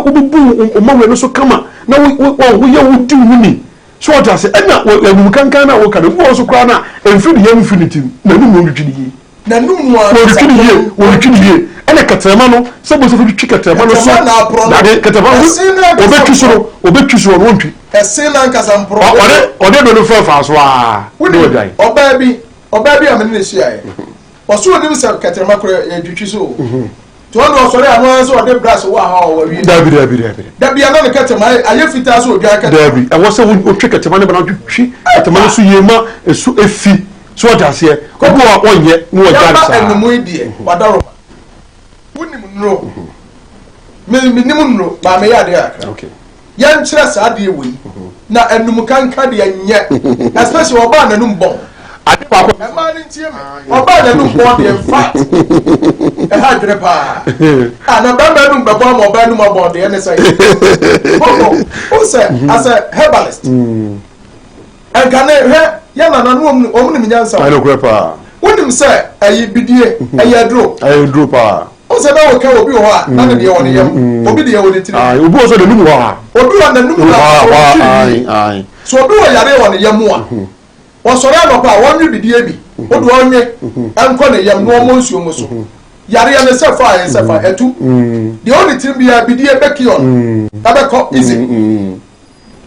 wobubu wo mmɔwerɛ no so kama na woyɛ wodi wo ho ni. So ɔte ase? Ɛna anum kankan no a woka no, ebi wɔ hɔ nso koraa no a, ɛmfiri ne yam mfiri ne tirim. N'anum na ɔntwitwi no yie. N'anum no ankasa. Wɔntwitwi no yie, wɔntwitwi no yie. Ɛna kɛtrɛma no, sɛ bosefo twitwi kɛtrɛma no so. Kɛtrɛma na aporɔ no. Dade, kɛtrɛma no, Ɛsen no ankasa ɔbɛtwi so no, ɔbɛtwi so ɔno ɔntwi. Ɛsen no ankasa mporɔ. Ɔde, ɔde do no fɛfaa so aa, na Wonim, wagyae. ɔbaa bi, ɔbaa bi a me ne no hyiaeɛ. Ɔse onim sɛ kɛtrɛma koraa yɛtwitwi so o. Nti ɔno ɔsɔre ano ara sɛ ɔde brush wɔ ha ɔwɔ awie. Dabi dabi dabi. Dabi ano ne kɛtɛma ayɛ ayɛ fitaa sɛ odwan kɛtɛma. Dabi ɛwɔ sɛ wotwe kɛtɛma no ba na wotwitwi kɛtɛma no so yie ma esu efi so ɔte aseɛ. Obi wɔ hɔ a ɔnyɛ na ɔgya no Yaba saa. ɛnum yi deɛ wadaroma. Wonim nnuro. Me menim nnuro maa meyɛ adeɛ kakra. Okay. Yɛnkyerɛ saa adeɛ wei na anum kanka deɛ nyɛ especially ɔbaa n'anum bɔn. Ade baako. Ɛmaa no ntie me ɔbaa n'anum bɔn deɛ in fact ɛha adwene paa. Ah na bɛrima anum bɛbɔ ama ɔbaa anum abɔn deɛ ne sɛ. Koko o sɛ as a herbalist. Nka ne hwɛ yɛ nana no wɔn wɔn nim nyansa. Ɛyɛ nokorɛ paa. Wonim sɛ ɛyi bidie mhm. ɛyɛ aduro. Ɛyɛ aduro paa. O sɛ na wɔka obi wɔ hɔ a na ne deɛ wɔ ne yam mm, mm. obi deɛ wɔ ne tiri. Obi wɔ sɛ n'anum wɔ ha. Obi wɔ n'anum wɔ ha ɔtiri. So obi wɔ yare wɔ ne yam a mhm. wɔsɔre anɔpa a wɔnwe bidie bi mhm. o de ɔnwe nkɔ ne yam na wɔmmɔ nsuo mu so. Yareɛ ne sɛ fa yɛn sɛ fa ɛtu deɛ ɔne tirim biara bidie bɛkion ɛbɛkɔ easy.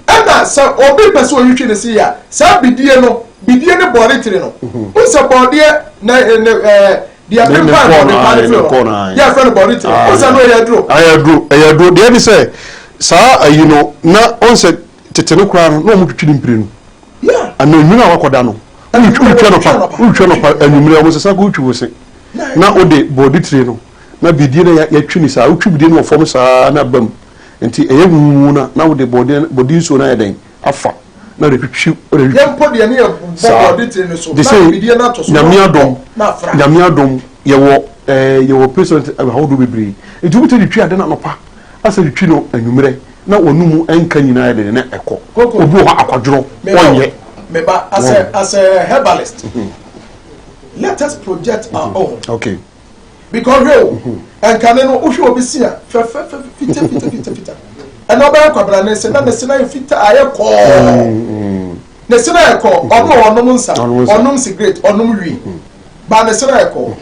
Ɛna sɛ obi pɛ sɛ ɔtwitwi ne se yie a, saa bidie no, bidie ne bɔɔde tiri no, wohu sɛ bɔɔdeɛ na ne ɛɛ deɛ pempan bɔɔde pa ne firi hɔ, yɛ fɛ no bɔɔde tiri, wohu sɛ no ɛyɛ aduro. Ɛyɛ aduro, ɛyɛ aduro. Deɛ ne sɛ saa ayi no na ɔn sɛ tete no koraa no na wɔn twitwi ne mpire no. Ana nwunu a wakɔda no, wotwi anɔpa, wotwi anɔpa anwummerɛ wɔn sɛ san kɔ wotwi wo se na wode bɔɔde tiri no na bidie no yɛtwi ne saa, wotwi bidie no wɔ fam saa na aba mu. Nti ɛyɛ huhuhu no a, na wode bɔɔdeɛ bɔde nsuo no ayɛ dɛn afa na wode twitwi wode twitwi. Yɛn mpo deɛ ne yɛ bɔ bɔɔde tiri no so na bidie no ato so Nyame adom na afra. Nyame adom yɛwɔ ɛɛ yɛwɔ patient ahodoɔ bebree nti wobɛtumi de twi ade no anɔpa asa de twi no anwummerɛ na wɔn mu nka nyinaa yɛ dɛn na ɛkɔ. Obi wɔ hɔ akwadworɔ ɔnyɛ. Me ba as a as a herbalist let us project our own. Okay. Because hwɛ o, ɛnkane no wohwɛ obi se a fɛfɛfɛ fita fita fita fita. Ɛna ɔbɛyɛ kwabena ne se na ne se na yɛ fita ayɛ kɔɔ. Ne se na yɛ kɔɔ, ɔno ɔnom nsa, ɔnom cigarette, ɔnom wi. Ba ne se na yɛ kɔɔ.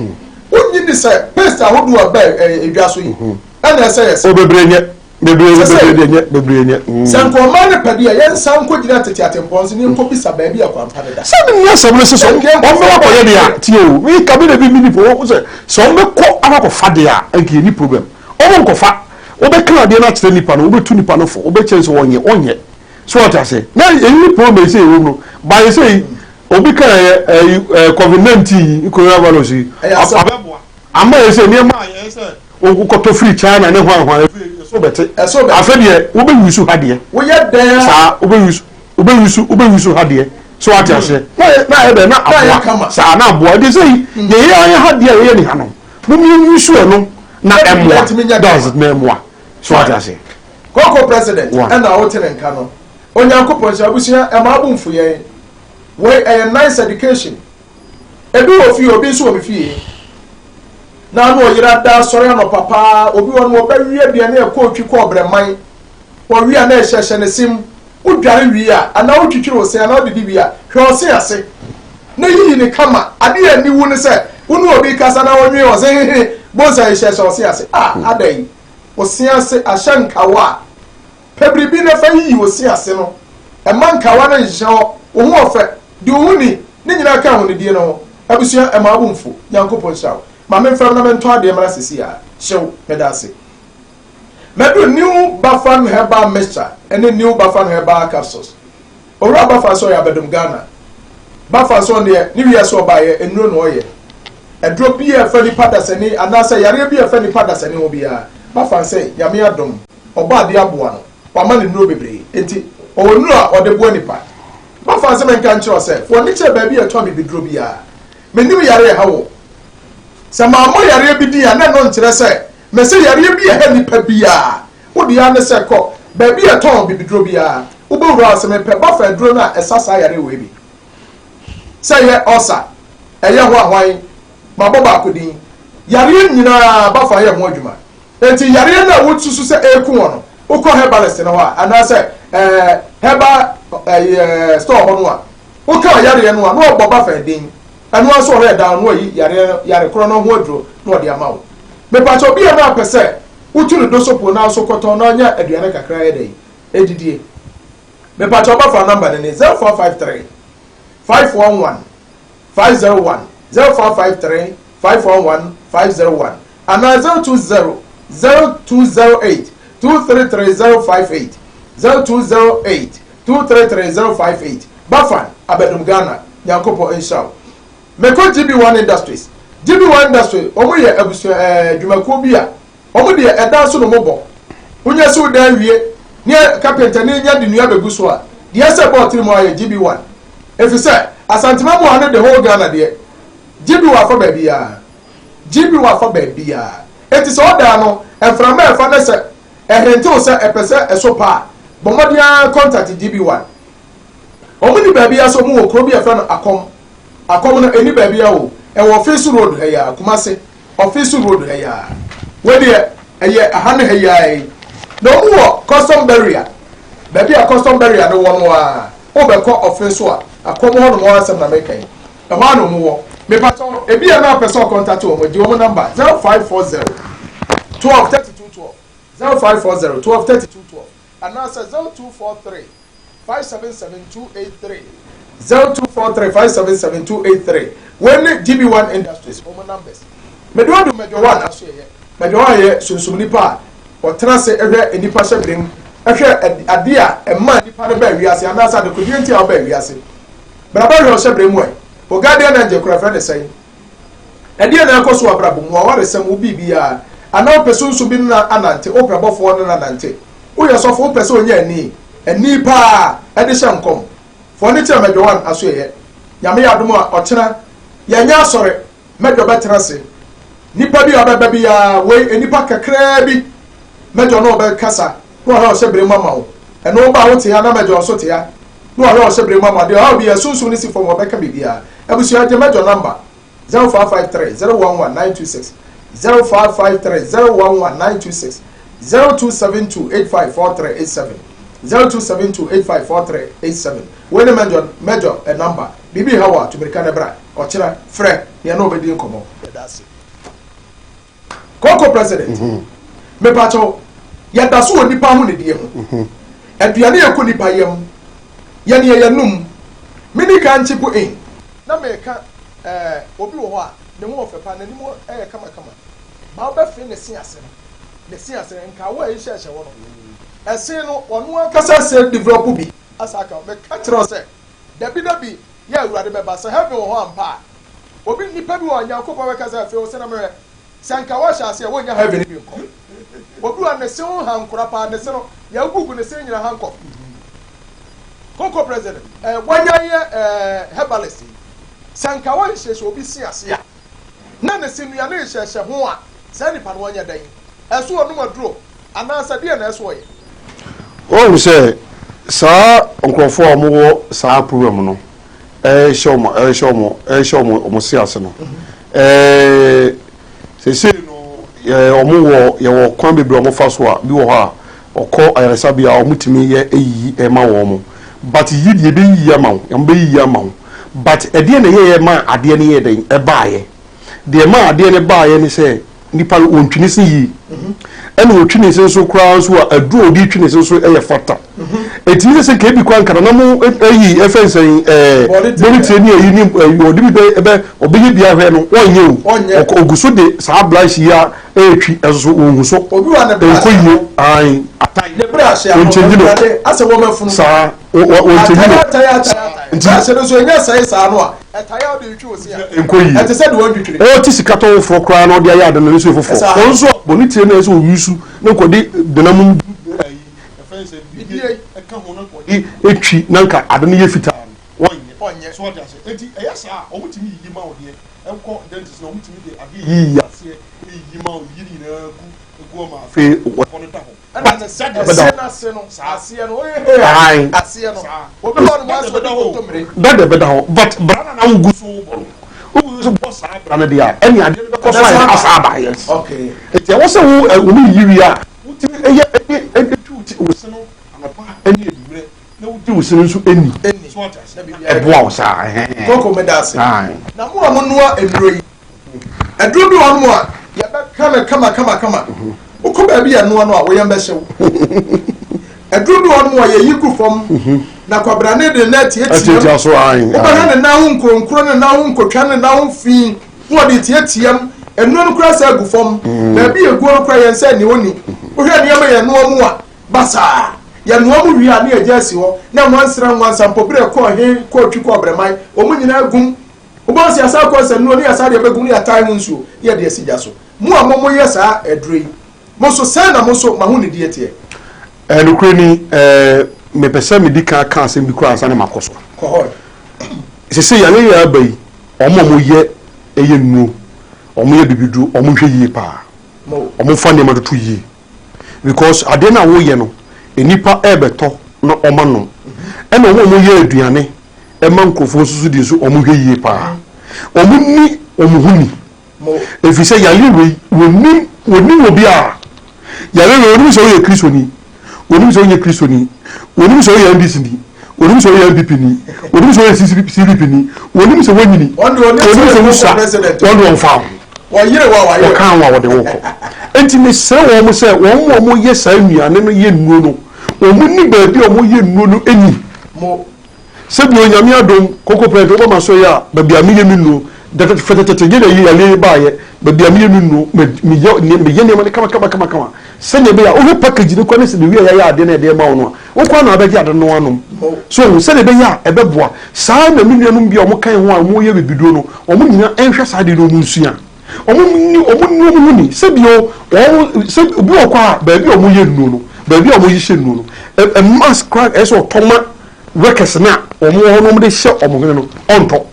Wonnye ni sɛ paste ahodoɔ a ɛbɛ edwa so yi, ɛna ɛsɛ yɛ se. O bebree nyɛ. Bebree Sɛ bebree deɛ nyɛ bebree nyɛ. Mm. Sɛ nka ɔman no pɛ deɛ, yɛnsan nkɔgyina tete atempɔn so na yɛnkɔbisa baabi a kwampa no da. Sɛ ne asɛm no sɛ sɛ Yɛn wɔn bɛkɔ akɔyɛ deɛ a tie o mi ka mi na bi mi nipa wɔn sɛ sɛ wɔn bɛkɔ akɔfa deɛ a nka yɛ ni problem wɔn nkɔfa wɔbɛka adeɛ no akyerɛ nipa no wɔbɛtu nipa no fo wɔbɛkyerɛ sɛ wɔnyɛ wɔnyɛ so wɔte ase na eyi ni problem sɛ ɛwɔ mu no ba yɛ sɛ yi obi ka yɛ ɛyi ɛɛ covid 19 yi coronavirus yi abɛboa Ama ayɛ sɛ nneɛma a yɛyɛ sɛ wokɔtɔ firi China ne hwan hwan afei ɛso bɛte. Ɛso bɛte. Afei deɛ wobɛwusu ha deɛ. Woyɛ dɛn a. Saa wobɛwusu wobɛwusu wobɛwusu ha deɛ. So wate aseɛ. Na ayɛ na ayɛ dɛn na Na ayɛ aboa. kama. Saa na aboa. Nti sɛ yi yɛyɛ ayɛ ha deɛ a yɛyɛ ni ha no mom yɛnwusu ɛno na Na biribiara ɛmmoa. ntumi nyɛ That's kama. it na ɛmmoa. So wate aseɛ. Koko president One. ɛna wote ne nka no. Onyankopɔn nhyira abusua ɛma abo mfu yɛn. Wei ɛyɛ nice education. Ebi wɔ fie, obi nso wɔ me fie. Na ano ɔyera da asɔre anɔpa paa, obi wɔ no ɔbɛwe aduane a ɛkɔ otwi kɔ ɔbrɛman. Ɔwe a na ɛhyɛhyɛ ne sem. Wodware wie a, anaa wotwitwiri wo se anaa wodidi wie a, hwɛ ɔse ase na yiyi no kama. Ade a aniwu ne sɛ wo ne obi rekasa na ɔnwe ɔse hehe, bohu sɛ ɛhyɛhyɛ ɔse ase. Ah, adɛn? Ɔse ase ahyɛ nkawa a. Pɛ biribi na fa yiyi wo se ase no. Mma nkawa no nhyɛ hɔ. Wo ho ɔfɛ. Di wo ho ni. Ne nyinaa ka ahonidie no ho. Abusua, ɛma wo bo mfu. Nyankopɔn nhyira wo. Ma memfɛm na mentɔ adeɛ mmra seesei ara. Hyew. Meda ase. Madu New Bafan Herbal Mixture ne New Bafan Herbal Capsules. Owura Bafan sɛ ɔyɛ abɛdom Ghana. Bafan sɛ ɔno deɛ ne wiase ɔbaeɛ nnuro na ɔyɛ. Aduro biara a ɛfa nipa dasani anaasɛ yareɛ bi a ɛfa nipa dasani ho biara, Bafan sɛ Nyame adom Ɔbɔadeɛ aboa no, wama no nnuro bebree, enti ɔwɔ nnuro a ɔde boa nnipa. Mafa ase menka nkyerɛ wo sɛ, fa w'ani kyerɛ baabi a ɛtɔ abibiduro biara. Mennim yareɛ a ɛha wo. Sɛ mammɔ yareɛ bi din a, na ɛno nkyerɛ sɛ mese yareɛ bi a ɛha nnipa biara. Wo deɛ ara ne sɛ kɔ baabi a ɛtɔn abibiduro biara, wobɛwura hɔ sɛ mepɛ bafa aduro no a ɛsa saa yareɛ wei bi. Sɛ ɛyɛ ɔlsa, ɛyɛ hwanhwan, mabɔ baako din. Yareɛ nyinaa bafa yɛ ho adwuma. Enti yareɛ no a wosusu sɛ ɛreku wɔn no, wokɔ herbalist no hɔ a, anaasɛ ɛɛ herbal ɛɛ store hɔ no a, woka ɔyareɛ no a, na ɔbɔ ba fɛn din. Ɛno ara nso ɔhwɛ ɛdan no, na wayi yareɛ no, yare korɔ no ho aduro na ɔde ama wo. Mepakyɛ obi a na apɛ sɛ wotu ne dosopo na nso kɔtɔn na ɔnya aduane kakra yɛ dɛn ɛdidie. Mepakyɛ ɔba fa number no ni 0453 511 501 0453 511 501. Anaa 020 0208 233 058 0208 233 058 Bafan Abɛdom Ghana Nyankopɔn nhyira wo. Mekɔ GB One Industries GB One Industries wɔn yɛ abusua ɛɛ dwumakuo bi a wɔn deɛ ɛdan so na wɔn bɔ. Wonya si wo dan wie ne kapentani nya de nnua bɛgu so a deɛ ɛsɛ bɔɔ tiri mu ayɛ GB One. Efisɛ Asantema mu ha ne the whole Ghana deɛ GB One afa baabiara. GB wafa baabiara. Enti sɛ ɔda ano, mframa a ɛfa na sɛ ɛhentew sɛ ɛpɛ sɛ ɛso pa a, bɔ mmɔden ara contact GB1. Wɔn nni baabiara sɛ wɔn wɔ kuro bi a yɛfrɛ no Akɔm. Akɔm no, ɛnni baabiara o. Ɛwɔ Ɔfeso Road ha yi ara, Kumasi, Ɔfeso Road ha yi ara. Wei deɛ, ɛyɛ aha ne ha yi ara yi. Na wɔn wɔ Custom Barrier, baabi a Custom Barrier no wɔ no ara, wobɛkɔ Ɔfeso a, Akɔm hɔnom hɔ asɛm na meka yi. Ɛhɔ ara na wɔn wɔ. Mepakyɛw, ebia na wopɛ sɛ ɔkɔntate wɔn, gye wɔn namba, 0540 12 32 12, 0540 12 32 12, anaasɛ 0243 577 283, 0243 577 283. Wei ne GB One Industries wɔn numbers. Mede wo du Major One asoɛeɛ. Major One yɛ sunsum nipa a ɔtena ase hwɛ nnipa hyɛberɛ mu, hwɛ adeɛ a ɛma nnipa no baa wiase anaasɛ adekodeɛ nti a wɔbaa wiase. Bra bɛhwɛ ɔhyɛ berɛ mu ɛ. Wo guardian angel koraa yɛfrɛ no sɛn? Ɛdeɛn na ɛrekɔ so wɔ abrabɔ mu, w'awaresɛm, wo biribiara? Anaa wopɛ sunsum bi ne no anante, wopɛ bɔfoɔ ne no anante? Woyɛ sɔfo, wopɛ sɛ ɔnya ani, ani paa ɛde hyɛ nkɔm? Fa w'ani kyerɛ Mɛdwoan asoɛeɛ. Nyame yɛ adom a, ɔkyena yɛnyɛ asɔre, Mɛdwo bɛtena ase. Nipa bi a ɔbɛba biara, wei nnipa kakraa bi, Mɛdwo ne wo bɛkasa na wahwɛ ɔhyɛ berɛ mu ama wo. Ɛno woba a wote ha na Mɛdwo nso te ha. Na wahwɛ ɔhyɛ berɛ mu ama deɛ ɔhaw biara sunsum no si fam ɔbɛka biribiara abusua gye mɛdɔ number 0553 011 926 0553 011 926 0272 854387 0272 854387 wei ne mɛdɔ mɛdɔ ɛ number biribi ha wɔ a tumirika ne bra ɔkyerɛ frɛ yɛn na ɔbɛdi nkɔmmɔ yɛda ase. Koko president, mepakyɛw, yɛda so wɔ nipa ahonidie ho. Aduane a ɛkɔ nipa yam, yɛ neɛ yɛnum. Medi kan chip in na meka eh, obi wɔ hɔ a, ne ho ɔfɛ paa, n'anim yɛ kamakama, ma wobɛfe ne se ase no, ne se ase no, nkawa a ɛhyehyɛ hɔ no, ɛse no, ɔno ankasa sɛ develop bi asa aka ho. Meka kyerɛ wo sɛ, dabi dabi, yɛ Awurade bɛba, sɛ heaven wɔ hɔ ampa a, Obi nnipa bi wɔ hɔ a Nyankopɔn bɛka sɛ afei wo sɛ na mehwɛ sɛ nka woahyɛ ase a wonnya heaven no bi nkɔ. Obi wɔ hɔ a ne se ho hankora paa ne se no yɛagugu ne se nyina hankɔ. Koko president eh, wanya yɛ eh, herbalist yi sɛ nka wɔnhyehyɛ obi se ase a na ne se nnuane rehyɛhyɛ ho a saa nipa no ɔnyɛ dɛn? Ɛso ɔnom aduro anaasɛ deɛ na ɛso ɔyɛ? Woahu sɛ saa nkurɔfoɔ a wɔwɔ saa program no ɛrehyɛ wɔn ɛrehyɛ wɔn ɛrehyɛ wɔn wɔn se ase no ɛɛ seesei no yɛ wɔn wɔ yɛwɔ kwan bebree a wɔfa so a bi wɔ hɔ a ɔkɔ ayaresabea a wɔtumi yɛ eyiyi ɛma wɔn but yi deɛ ebeyiyi ama wo wɔn bɛyiyi ama wo but ɛdeɛ na ɛyɛyɛ ma adeɛ no yɛ dɛn ɛbaayɛ. Deɛ ɛmaa adeɛ no baeɛ ne sɛ nipa no ɔntwi ne se yie ɛna ɔtwi ne se nso koraa nso a aduro a ɔde twi ne se nso yɛ fata ɛti ne sɛ nka ebi koraa nka nana mo ayi ɛfɛ nsɛn ɛɛ bɔne tire ne ayi ne ɛyi ɔde bi bɛ ɛbɛ ɔbɛyɛ bi ahwɛ no ɔnyɛ o ɔgu so de saa brush yi a ɛretwi ɛso so ɔnhu so ɛnkɔ yie ae atae ɔnkyɛngyi no saa wɔntumi no nti sɛ no nso ɛnyɛ sɛe saa no a ɛtae a wode retwi wo se a nkɔ yie ɛte sɛ de wɔntwitwiri ɔte sika tɔ foforɔ koraa na ɔde ayɛ ade no nso yɛ foforɔ wɔn nso bɔ ne tire na ɛsɛ owi su na nkɔde denam ayi ɛfɛn sɛ bibie ɛka ho na nkɔde etwi na nka ade no yɛ fitaa no wɔnyɛ so ɔde ase eti ɛyɛ saa a wɔn tumi yiyi ma wo deɛ ɛkɔ dentist na wɔn tumi de adeɛ yiyi aseɛ yiyi ma wo yiyi ne nyinaa gu egu ɔma afei wɔn no da hɔ. Ɛna ne sɛ ɛse n'ase no aseɛ no oye hee a aseɛ no obi wɔ nom asɛ ɔde kontomire. Dada ɛbɛda hɔ but bra na na wogu so bɔ no wogu so bɔ saa bra no deɛ a ɛne adeɛ no bɛkɔ so ayɛ asa aba yes nti ɛwɔ sɛ wo wɔn yiyi wie a wotumi ɛyɛ ɛde ɛde twi wo ti wo se no anɔpa ɛne anwummerɛ na wodi wo se no nso ɛni so ate ase ɛboa wo saa ɛhɛn. Koko meda ase na mo a mo noa nnuro yi. Aduro bi wɔ hɔnom a yɛbɛka no kamakamakama. Wokɔ baabi a ɛnoa no a, wo yam bɛhye wo. Aduro bi wɔ hɔnom a yɛyi gu fam na kwabrane de nan atiatia mu. Wobɛhwɛ ne nan ho nkuronkuro ne nan ho nkotwa ne nan ho fi na wɔde tiatia mu. Nnuro no koraa sɛ agu fam. Baabi a eguo no koraa yɛn nsa nni hɔ ni. Wohwɛ nneɛma yɛn noa mu a, basaa. Yɛnoa mu wie a ne yɛgya asi hɔ. Na nwansena, nwansampɔbire, kɔɔ he, kɔɔ twi, kɔɔ brɛman, wɔn nyinaa gum. Wobɛhu sɛ yɛasan akɔ nsannuro ne yɛasan de abɛgum ne yɛatae ho nsuo ne yɛde asi gya so. Mo a mo moyɛ saa aduro yi, mo nso sɛn na mo nso mo ahonidie teɛ? Ɛɛ, nokorɛ ni, ɛɛ, mepɛ sɛ medi kan ka asɛm bi koraa ansa na makɔ so. Kɔ hɔ. Seesei yareɛ yi a aba yi, wɔn a wɔyɛ ɛyɛ nnuro, wɔyɛ bibiduro, wɔnhwɛ yie paa. Wɔmfa nneɛma ntoto yie. Because adeɛ no a woyɛ no, nnipa ɛrebɛtɔ na wɔanom. Ɛna wɔn a wɔyɛ aduane ɛma nkurɔfoɔ nso so di nso, wɔnhwɛ yie paa. Wɔnni wɔn ho ni. Ɛfiri sɛ yareɛ wei, wɔnnim, wɔnnim obiara. Yareɛ wei, wɔnnim sɛ woyɛ Kristoni, wɔnnim sɛ wonyɛ Kristoni, wɔnnim sɛ woyɛ NDC ni, wɔnnim sɛ woyɛ NPP ni, wɔnnim sɛ woyɛ CVP ni, wɔnnim sɛ woanyini, wɔnnim sɛ wosua, wɔn de wɔmfa ho. Wɔka ho a wɔde wo kɔ. Enti mesrɛ wɔn sɛ wɔn a wɔyɛ saa nnuane no yɛ nnuro no, wɔnni baabi a wɔyɛ nnuro no ni. Sɛbi Onyame adom, koko prɛnte woba m'asɔre yi a, baabi a meyɛ me nnuro, dɛtɛtɛ fɛtɛtɛtɛ nyɛ na yareɛ yi baayɛ, baabi a meyɛ me nnuro, me meyɛ nneɛ meyɛ nneɛma no kama kama kama kama, sɛdeɛ ɛbɛyɛ a wohwɛ package no koraa ne sɛ the way a yɛayɛ adeɛ no a yɛde rema wo no a, wo koraa na wabɛgye ade no anom. So wohu, sɛdeɛ ɛbɛyɛ a ɛbɛboa. Saa ara na me nuanom bi a wɔka yɛn ho a wɔyɛ abibiduro no, wɔn nyinaa nhwɛ saa adeɛ no wɔn nsua. Wɔn nni wɔn nni wɔn ho ni. Sɛbi o, wɔn sɛ obi wɔ hɔ a baabi a wɔyɛ nnuro no, baabi a wɔhyehyɛ nnuro no, ɛ ɛ mask koraa ɛyɛ sɛ ɔtɔ ma workers no a wɔn wɔ hɔ no wɔde hyɛ wɔn hwene no, ɔntɔ.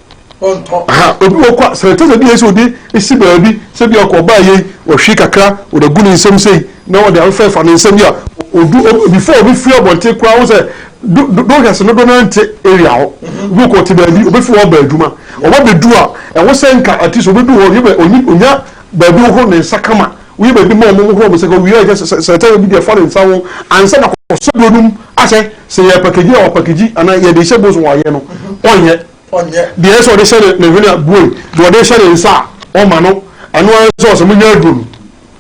Ɔntɔ. Aha, obi wɔ kɔ a sanitizer bi a ɛsɛ ɔde si baabi sɛ bi ɔkɔ ɔbaa yei ɔhwe kakra ɔde agu ne nsam sei na ɔde afɛfa ne nsam bi a ɔdu before obi firi abɔnten koraa wo sɛ do do workers no do no nte area hɔ. Obi kɔ ɔte baabi obɛfiri hɔ aba adwuma ɔba bɛdu a ɛwɔ sɛ nka at least ɔbɛdu hɔ ɔyɛ ɔnyi ɔnya baabi hohoro ne nsa kama woyɛ baabi ma wɔn hohoro wɔn nsa kama wie a sɛ sanitizer bi deɛ fa ne nsa ho ansa na kɔsɔ duro no mu ahyɛ sɛ yɛ package a wɔpackage anaa yɛde hyɛ box wɔayɛ no ɔnyɛ. Deɛ ɛsɛ ɔde hyɛ ne hwene a bue, deɛ ɔde hyɛ ne nsa a ɔma no, ɛno ara sɛ ɔsɛ monyɛ aduro no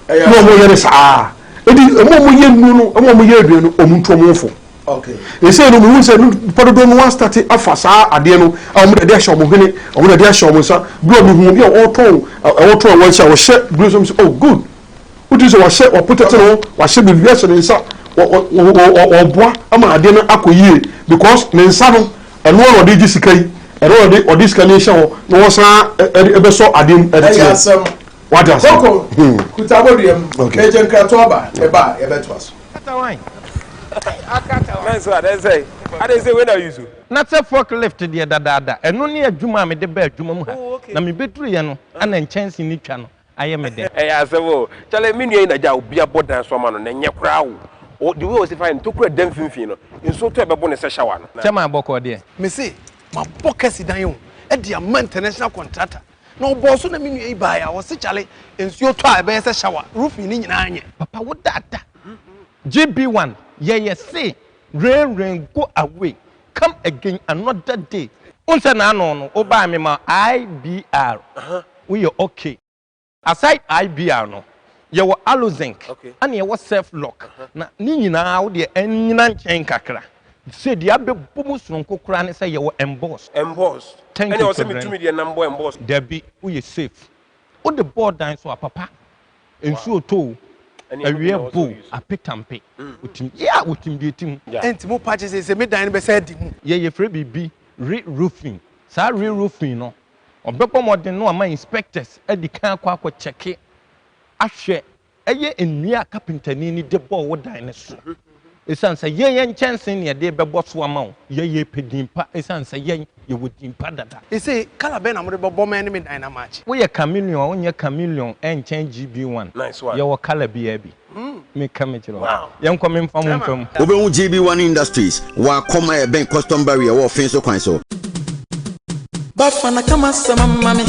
na wɔn yɛ no saa. Eti wɔn a wɔyɛ nnuro no, wɔn a wɔyɛ aduane no, wɔn ntu wɔn fo. Ɛsɛ no mehu sɛ nipa dodoɔ no astate afa saa adeɛ no a wɔn de adeɛ ahyɛ wɔn hwene, wɔn de adeɛ ahyɛ wɔn nsa. Bere a mehu obi a ɔretɔn ɛwɔtɔn ɛwɔ akyi a ɔhyɛ gloves, wɔn sɛ oh good. Wotumi sɛ wahyɛ wapotɛte ne ho, wahyɛ biribi ahyɛ ne nsa, ɔboa ama adeɛ no akɔ yie because ne nsa no ɛno ara na ɔde gye sika yi, ɛno na ɔde ɔde sika no hyɛ hɔ na wɔsan ɛde ɛbɛsɔ adeɛ mu ɛde Ɛyɛ teɛ. asɛm. Wate ase? Koko, Hmm. kuta abɔdua mu. Okay. Megye nkratoɔ aba, meba a yɛbɛtoa so. Nice one, ɛsɛ. Ade sɛ wei na use. Na sɛ fork lift deɛ dadaada, ɛno ne adwuma a mede baa adwuma mu ha. Na mebɛduruiɛ no, ɛna nkyɛnse no twa no ayɛ me dɛ. Ɛyɛ asɛm o. Kyale me nua yi na gya obi abɔ dan so ama no na ɛnyɛ koraa o. O the way ɔsi fa yɛ no tokura da mfimfini no nsuo tɔ ɛbɛbo no sɛ shower no. Kyɛ maa bɔkɔɔ deɛ. Me se mabɔ kɛse dan o de ama international contractor na ɔbɔɔ so na me nua yi baeɛ a ɔse kyale nsuo tɔ a ɛbɛyɛ sɛ shower roofing no nyinaa nyɛ. Papa wo dada. GB one yɛyɛ se rain rain go away come again another day. Wohu sɛ n'ano no wo baa me ma IBR woyɛ ok. Aside IBR no yɛwɔ Alozinc ɛna yɛwɔ Self lock na ne nyinaa wo deɛ ɛnyina nkyɛn kakra. Sɛ deɛ abɛbɔ mu sononko koraa ne sɛ yɛwɔ emboss. Emboss Thank ɛna you ɛwɔ sɛ Kwadran. metumi deɛ nam bɔ emboss. Dabi woyɛ safe. Wode bɔɔ dan so a papa nsuo tɔ o awia bɔ o apetampe otim yeah otim deɛ ɛtim. Ɛnti mo pa kyɛ sɛ me dan no bɛsan adi mu. Yɛ yɛfrɛ biribi re roofing saa re roofing no ɔbɛbɔ mmɔden na wama inspectors adi kan akɔ akɔ kyɛke ahwɛ Ɛyɛ nnua a kapentani no de bɔɔ wo dan no so. Esiane sɛ yɛn yɛn nkyɛnsee na yɛde rebɛbɔ so ama wo. Yɛn yɛrepɛ din pa esiane sɛ yɛn yɛwɔ din pa dada. Ese colour bɛn na mode bɛbɔ me ne me dan no amakye? Woyɛ chameleon a wonyɛ chameleon ɛnkyɛn GB one. Nice one. Yɛwɔ colour biara bi. Meka mekyerɛ wo. Yɛnkɔ memfa mo mfa mu. Wobɛhu GB One Industries wɔ Akɔm a ɛbɛn Custom Barrier wɔ Ɔfenso kwan so. Bafana ka m'asɛm ama me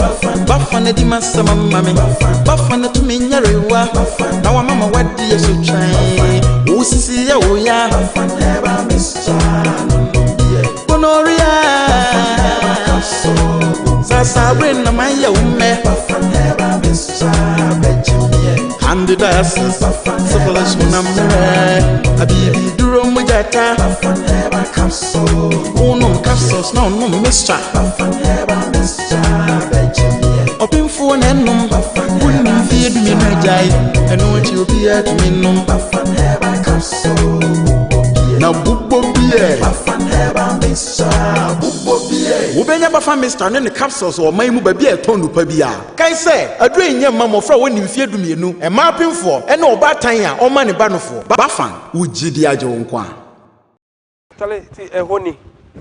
Bafana di m'asɛm ama me Bafana tumi nyarewa Na wama ma wadi yɛ so twɛn Wo sisi yɛ wo ya Gonorrhea Sasa bere na ma yɛ wo mɛ Candidiasis Syphilis na mmerɛ Abibi duro mu gyata Wonom capsules na ɔnom mixture. Ɔpemfoɔ na ɛnom. Wonni mfie 12 agyae, ɛno akyi obiara tumi nom. Bafan Herbal Capsule. Na bobɔ biɛ. Bafan Herbal Mixture. Bobɔ bie. Wobɛnya Bafan Mixture ne ne capsules wɔ ɔman yi mu baabi a yɛtɔn nnupa biara. Kae sɛ, aduro yi nyɛ mma mmɔfra a wɔnni mfeɛ 12, mmaa apemfoɔ, ne ɔbaatan a ɔmma ne ba nofoɔ. Bafan, wo gyidi agye wo nkwa. Charlie ti ɛhɔ ni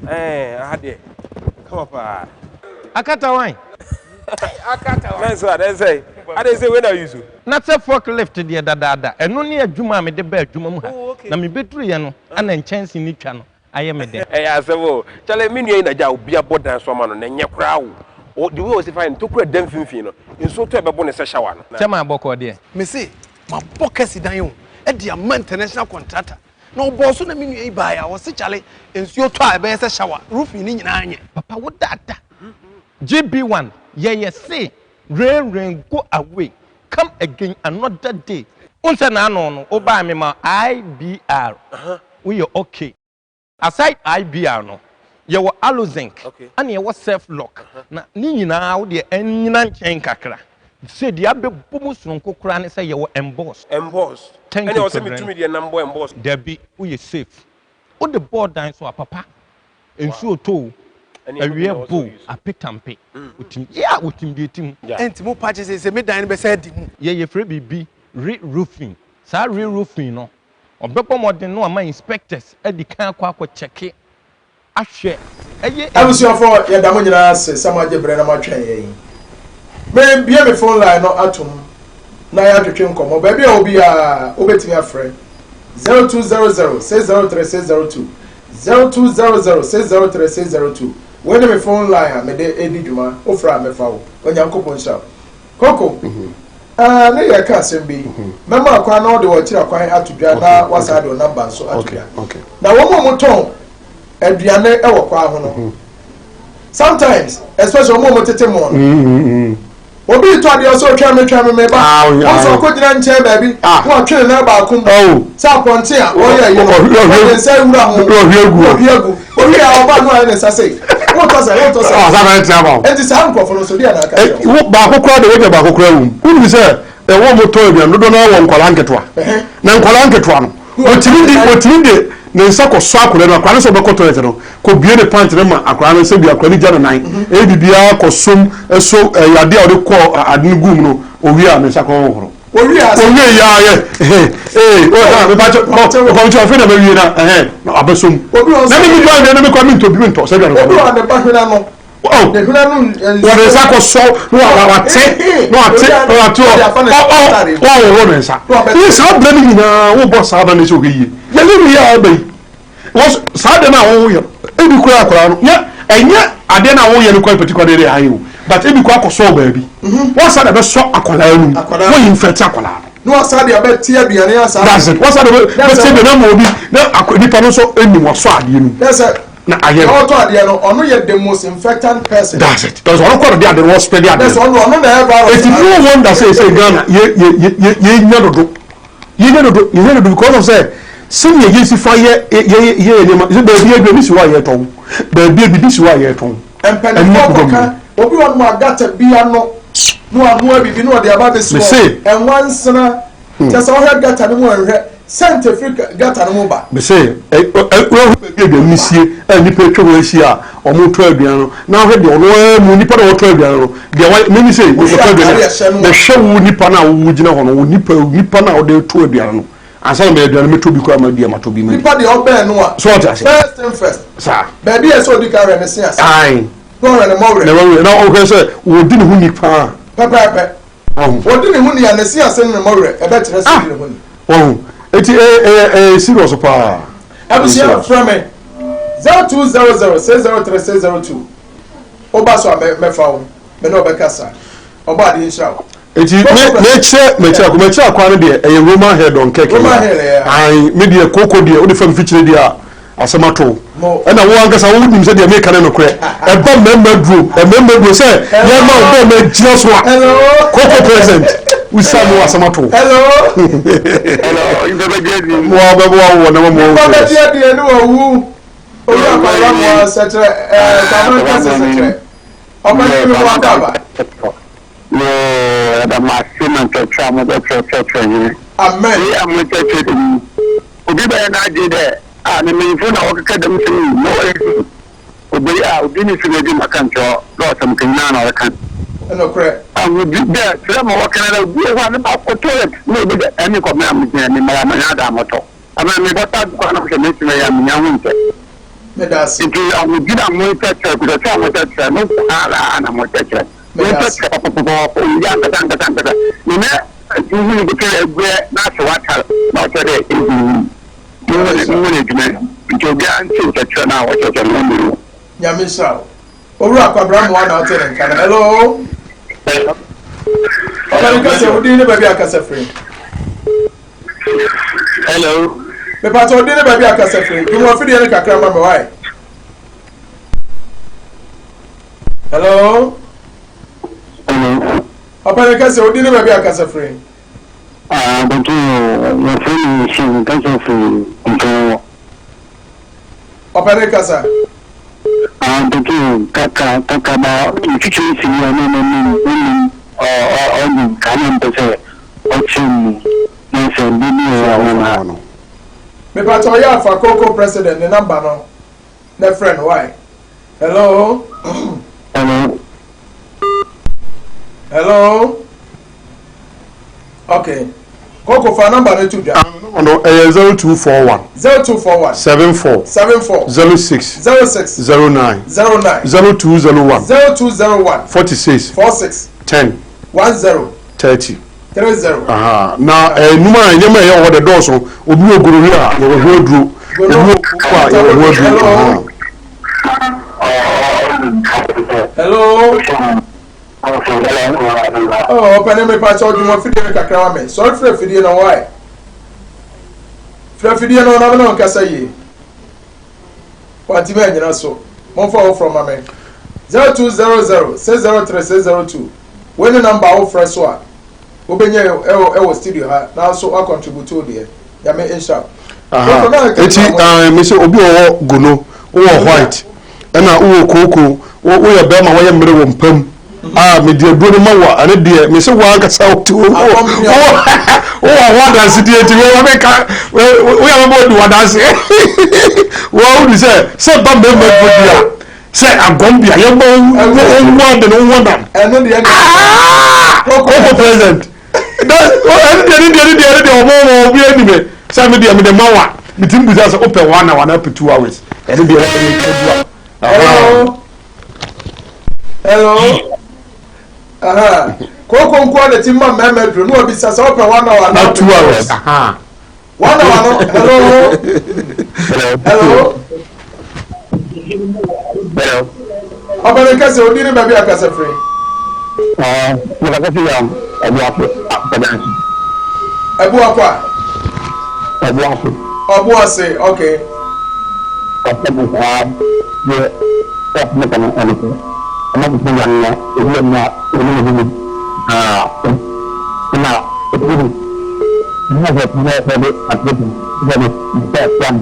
ɛɛ aha deɛ kama paa. Akata wan? Nice one ɛsɛ ade sɛ wei na use. Na sɛ fork lift deɛ dadaada ɛno ne adwuma a mede baa adwuma mu ha Oh okay. na mebɛduruiɛ no ana nkyɛnse no twa no ayɛ me dɛ. Ɛyɛ asɛm o Charlie me nua yi na gya obi abɔ dan so ama no na ɛnyɛ koraa o o the way ɔsi fa yɛ no tokura da mfimfini no nsuo tɔ ɛbɛbo no sɛ shower no. Kyɛ maa bɔkɔɔ deɛ. Mese mabɔ kɛse dan o de ama international contractor na ɔbɔɔ so na me nua yi baeɛ a ɔse kyale nsuo tɔ a ɛbɛyɛ sɛ shower roofing no nyinaa nyɛ. Papa wo dada. GB one yɛyɛ se rain rain go away come again another day. Wohu sɛ n'ano no wo baa me ma IBR woyɛ okay. Aside IBR no yɛwɔ Alozinc ɛna yɛwɔ Self lock na ne nyinaa wo deɛ ɛnyina nkyɛn kakra sɛ deɛ abɛbɔ mu sononko koraa ne sɛ yɛwɔ Emboss. Emboss Thank ɛne you ɔsɛ Kwadran. metumi deɛ nam bɔ emboss. Dabi woyɛ safe wode bɔɔ dan so a papa nsuo tɔ o Ɛne ɛno bi awia na ɔsɛ bo o ɔuse. apetampe wotim yeah wotim deɛ ɛtim. Yeah. Ɛnti mo pa kye sɛ me dan no bɛsɛ adi mu. Yɛ yɛfrɛ biribi re-roofing saa re-roofing no Ɔbɛbɔ mmɔden na wama inspectors adi kan akɔ akɔ kyɛke ahwɛ ɛyɛ. Abusuafoɔ yɛda mo nyinaa ase sɛ moagye berɛ na moatwɛn yɛn. Mebue me phone line no atom na yɛatwetwe nkɔmmɔ. Baabi a wɔ biara wobɛtumi afrɛ 0200 603 602, 0200 603 602. Wei ne me phone line a mede redi dwuma. Wofrɛ a mɛfa wo. Onyankopɔn nhyira wo. Koko, ah, ne yɛreka asɛm bi. Mɛma akwan na wɔde wɔn akyiri akwan ato dwa na wɔasan de wɔn namba nso ato dwa. Na wɔn a wɔtɔn aduane wɔ kwan ho no, sometimes, especially wɔn a wɔtete mo no, obi retɔ adeɛ ɔsɛ ɔtwɛn me twɛn me me ba, Ah, wɔn nso akɔgyina nkyɛn baabi Ah. na watwe ne nan baako mu Oh. sɛ apɔnkye a ɔyɛ ayi no, Ɔhwie- ɔde nsa awura ho, ɔhwie agu. ɔhwie agu. Owie a ɔba no ayɛ ne nsa sei, wotɔ sɛ wotɔ sɛ. Ɔsan bɛyɛ tia ma wo. Enti saa nkurɔfo no nso deɛ na aka kyerɛ wɔn? Wo baako koraa de wogya baako koraa wom. Wonim sɛ ɛwɔ mo tɔ aduane dodoɔ no ara wɔ nkwadaa nketewa. Na nkwadaa nketewa no, wɔtumi de wɔtumi de ne nsa kɔsɔ akwadaa no akwadaa no sɛ ɔbɛkɔ toilet no kɔbue ne pant no ma akwadaa no sɛ bi akwadaa no gya ne nan ɛyɛ biribiara kɔsom ɛso ɛyɛ adeɛ a ɔde kɔ ade no gu mu no owie a ne nsa kɔ hohoro. Owie ase. Owie ya yɛ ɛhɛn ee o ha mepa kyɛ bɔ ɔkɔm kyɛ afei na ma wie na ɛhɛn na abɛsom. Obi wɔ Na mi mi dwan na mi kɔ mi ntɔ bi mi ntɔ sɛ dwan Obi kɔ. wɔ ne ba hwena no. Oh Ne hwena no nsuo. wɔde nsa kɔ sɔ na wa wa te na wa te na wa te ɔ ɔ ɔ wɔhohoro ne nsa. Ní saa abirɛ no nyinaa wobɔ saa abirɛ no sɛ ɔhwɛ yie. Yɛne wie a ɛbɛ yi. Wɔs saa adeɛ no a wɔyɛ no ebi kura akwadaa no nyɛ ɛnyɛ adeɛ no a wɔyɛ no kɔ particular deɛ ayɛ o but ebi kɔ akɔsɔ baabi wɔsa na ɛbɛsɔ akwadaa no mu wɔyi nfɛte akwadaa no. Na wɔsa de abɛte aduane asa. That's it wɔsa de bɛte aduane ama obi na akwa nipa no nso enim wasɔ adeɛ no mu na ayɛ no. Ɔtɔ adeɛ no ɔno yɛ the most infectant person. That's it that's ɔno kɔ no de adeɛ no wɔspread adeɛ no. Ɔno ɔno na ɛyɛ virus. Eti no wonder sɛ sɛ Ghana yɛ yɛ yɛ yɛ nya dodo. Yɛnyɛ dodo, yɛnyɛ dodo because of sɛ sɛnea yɛsi fa yɛ yɛ yɛ yɛ nneɛma sɛ baabi aduane si hɔ a yɛtɔn, baabi biribi si hɔ a yɛtɔn. Mpanimfoɔ kɔka obi wɔ nom a gata bi ano na wanoa biribi na ɔde aba abɛsi hɔ ɛnwansena kyɛ sɛ wohwɛ gata no mu a nhwɛ sɛnte firi gata no mu ba. Mese ɛ ɛ wohu baabi aduane no sie a nnipa atwa hɔ ahyia a wɔretɔ aduane no na wohwɛ deɛ ɔno ara mu nipa na ɔretɔ aduane no deɛ wayɛ mimi sɛ mekɔtɔ aduane a mehwɛ wo nipa no a wogyina hɔ no wo nipa nipa no a wode retɔ aduane no ansa na mɛ aduane mɛtɔ bi koraa ma di a matɔ bi ma nipa deɛ ɔbɛn no a so ɔte ase first thing first saa baabi a ɛsɛ odi kan hwɛ ne se ase ae na ɔhwɛ ne mɔwerɛ na wɔhwɛ na ɔhwɛ sɛ wɔdi ne ho ni paa pɛpɛɛpɛ Wahu. Ɔdi ne ho ni a, ne se ase ne ne mmɔwerɛ, ɛbɛkyerɛ sɛ ɔdi ne ho ni. Wahu. Eti ɛyɛ ɛyɛ ɛyɛ serious paa. Abusua frɛ me 0200 603 602. Woba so a mɛfa wo, me ne wo bɛkasa. Ɔbɔ adeɛ nhyira wo. Eti me mekyerɛ mekyerɛ akɔ mekyerɛ akwan no deɛ ɛyɛ Roman hair dɔn kɛkɛ. Roman hair yɛ. Ayi me deɛ koko deɛ wode fam fikyire deɛ a. Asɛm ato wo. Ɛna wo ankasa wo nim sɛ deɛ meka no nokorɛ. Ɛba mmarima duro, mmarima duro sɛ yɛma wo bɔɔl ma gyina so a. Koko present. Wosa mu asɛm ato wo. Hello. Hello, Wa bɛboa wo wɔ nneɛma mu. Nipa bɛdi adie ne wawu. Obi akɔla mu asɛkyerɛ ɛɛ kwame kɛse sɛkyerɛ. Ɔbɛn mi mu akɔ aba. Yoo, ɛda mo ase na nkyerɛkyerɛ. nkyerɛkyerɛ a mobɛkyerɛkyerɛkyerɛ hɛn. Amen. Wei a morekyerɛkyerɛ dɛm yi, obi bɛyɛ n'adwen dɛ, Ah, na mpanyimfo na wɔkeka dɛm nsɛm yi, na wɔyɛ dzen. Oboye a obi nnyi sum edzi ma ka nkyerɛ hɔ dɛ ɔsɛm ka nyina na ɔreka. Nokorɛ. Ahu bi dɛ kyerɛ ma wɔka no dɛ obi wɔ hɔ a ne ba kɔ toilet na obi dɛ ɛne kɔ me a megyina me mara manya ada mɔtɔ ama mebɔtɔ adze koraa na mehwɛ m'ekyir mɛyɛ a menya ho nkyɛ. Meda ase. Ntsi ahogyina a morekyerɛkyerɛ nkyerɛkyerɛ a morekyerɛkyerɛ no nko ara na morekyerɛkyerɛ. Meda ase. Morekyerɛkyerɛ papapapapa onyia ankasa ankasa ankasa ne nɛ nhu no botwe eguɛ n'ase w'atar na ɔkyerɛ dɛ ehu no. Mo ne edwuma nti obiara ntse nkyerɛkyerɛ no a wɔkyerɛkyerɛ no ho mber. Nyame nhyira wo. Owura Kwabena Amoah na ɔte ne nka no. Hello. Papa ne kasa wo din ne baabi akasa firi. Hello. Mepatɔ wo din ne baabi akasa firi. Dwuma afidie no kakra ma me wae. Hello. Hello. Papa ne kasa wo din ne baabi akasa firi. Ah, but wɔfrɛ me nhyɛ nkasa firi mpɔn. Papa ne kasa. Ah, but kaka kaka ba ntwitwi nsi bi a na na nim nim ɔ ɔ ɔdi ka na mpɛ sɛ ɔkyerɛ mu na sɛ bi bi wɔ hɔ na. Mepatɔ ɔyɛ afa koko president ne number no na frɛ no why. Hello. Hello. Hello. Okay. Koko fa number no to dwa. No, ɛyɛ 0241. 0241. 74. 74. 06. 06. 09. 09. 0201. 0201. 46. 46. 10. 10. 30. 30. Aha. Na enuma a nneɛma a ɛyɛ wɔ hɔ de dɔɔso. Obi wɔ gonorrhea a yɛwɔ ho aduro. Obi wɔ koko a yɛwɔ ho aduro. Aha. Hello. Oh, ɔpɛni mi pa kyɛw dwuma fidie no kakra ma mi. Sɔre fira fidie no why? Fira fidie no na mi na ɔnkasa yie. Wantumi anyina so. Momfa foforɔ ma me. 0200 603 602. Wei ne namba a wofrɛ so a wobɛnya ɛwɔ ɛwɔ studio ha nanso woacontribute wo deɛ. Nyame nhyira wo. Eti me sɛ obi wɔ hɔ gono, wowɔ white, ɛna wowɔ kooko, woyɛ bɛrima wɔyɛ mmerɛ wɔ mpa mu. A mede aduro no ma wo a, ɛne deɛ me sɛ woankasa wote wowɔ ho adansedie nti meka woyɛ bɛbɔ odi w'adanse. Woahu sɛ sɛ ba mmarima aduro bi a sɛ agɔm bi a yɛbɔ wo ade no wo nam. Ɛno deɛ koko president. Ɛno deɛ ne deɛ ne deɛ ne deɛ ɔmo ɔmo obi anim sɛ me deɛ me de ma wa me ti mbusa sɛ wopɛ one hour na pɛ 2 hours ɛno deɛ ɛyɛ adua. Hello. Hello. Aha. Koko nko na ti ma mmarima duro na wabisa sɛ wopɛ one hour na 2 hours. One hour no. Hello. Hello. Hello. Ɔbɛn kasa odi ne baabi akasa firi. Mekasa fi yam Ɛbuafo Akɔdansi. Ɛbuafo a. Ɛbuafo. Ɔbuase okay. Kasa bu saa yɛ ɛf ne kama ɛne sɛ ɛma bu yan na ebi yɛ na ebi ne bi aa ɛna ebi bi ne sɛ ne sɛ de atrepɔ sɛ de sɛ ɛfam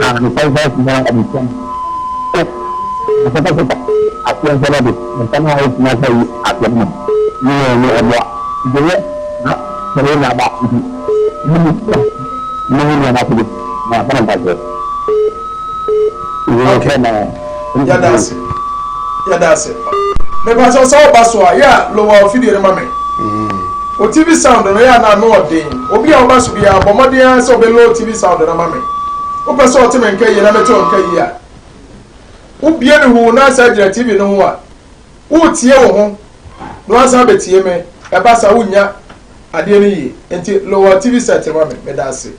ha ne sɛ sɛ sɛ ɛde fam ɛ sɛ sɛ sɛ aseɛ nsɛ de nsa na ayɛ sɛ sɛ yi aseɛ no ne yɛ ne ɛboa nti yɛ na sɛ yɛ na ba nti ne mu ne mu nneɛma so de na afɔ na mpakyɛ. Okay. Yɛda ase. Yɛda ase. Mepakyɛw sɛ woba so a, yɛ a lower ofidie no ma me. O TV sound no yɛ a na ano ɔden. Obi a woba so biara bɔ mmɔden ara sɛ wobɛ low TV sound no ma me. Wopɛ sɛ ɔte me nka yie na mete wo nka yie a, wobie ne huu na asa gyina TV no ho a, woretie wo ho na wasan abɛtie me. Ɛba saa wonnya adeɛ no yie. Nti lower TV set no ma me. Meda ase.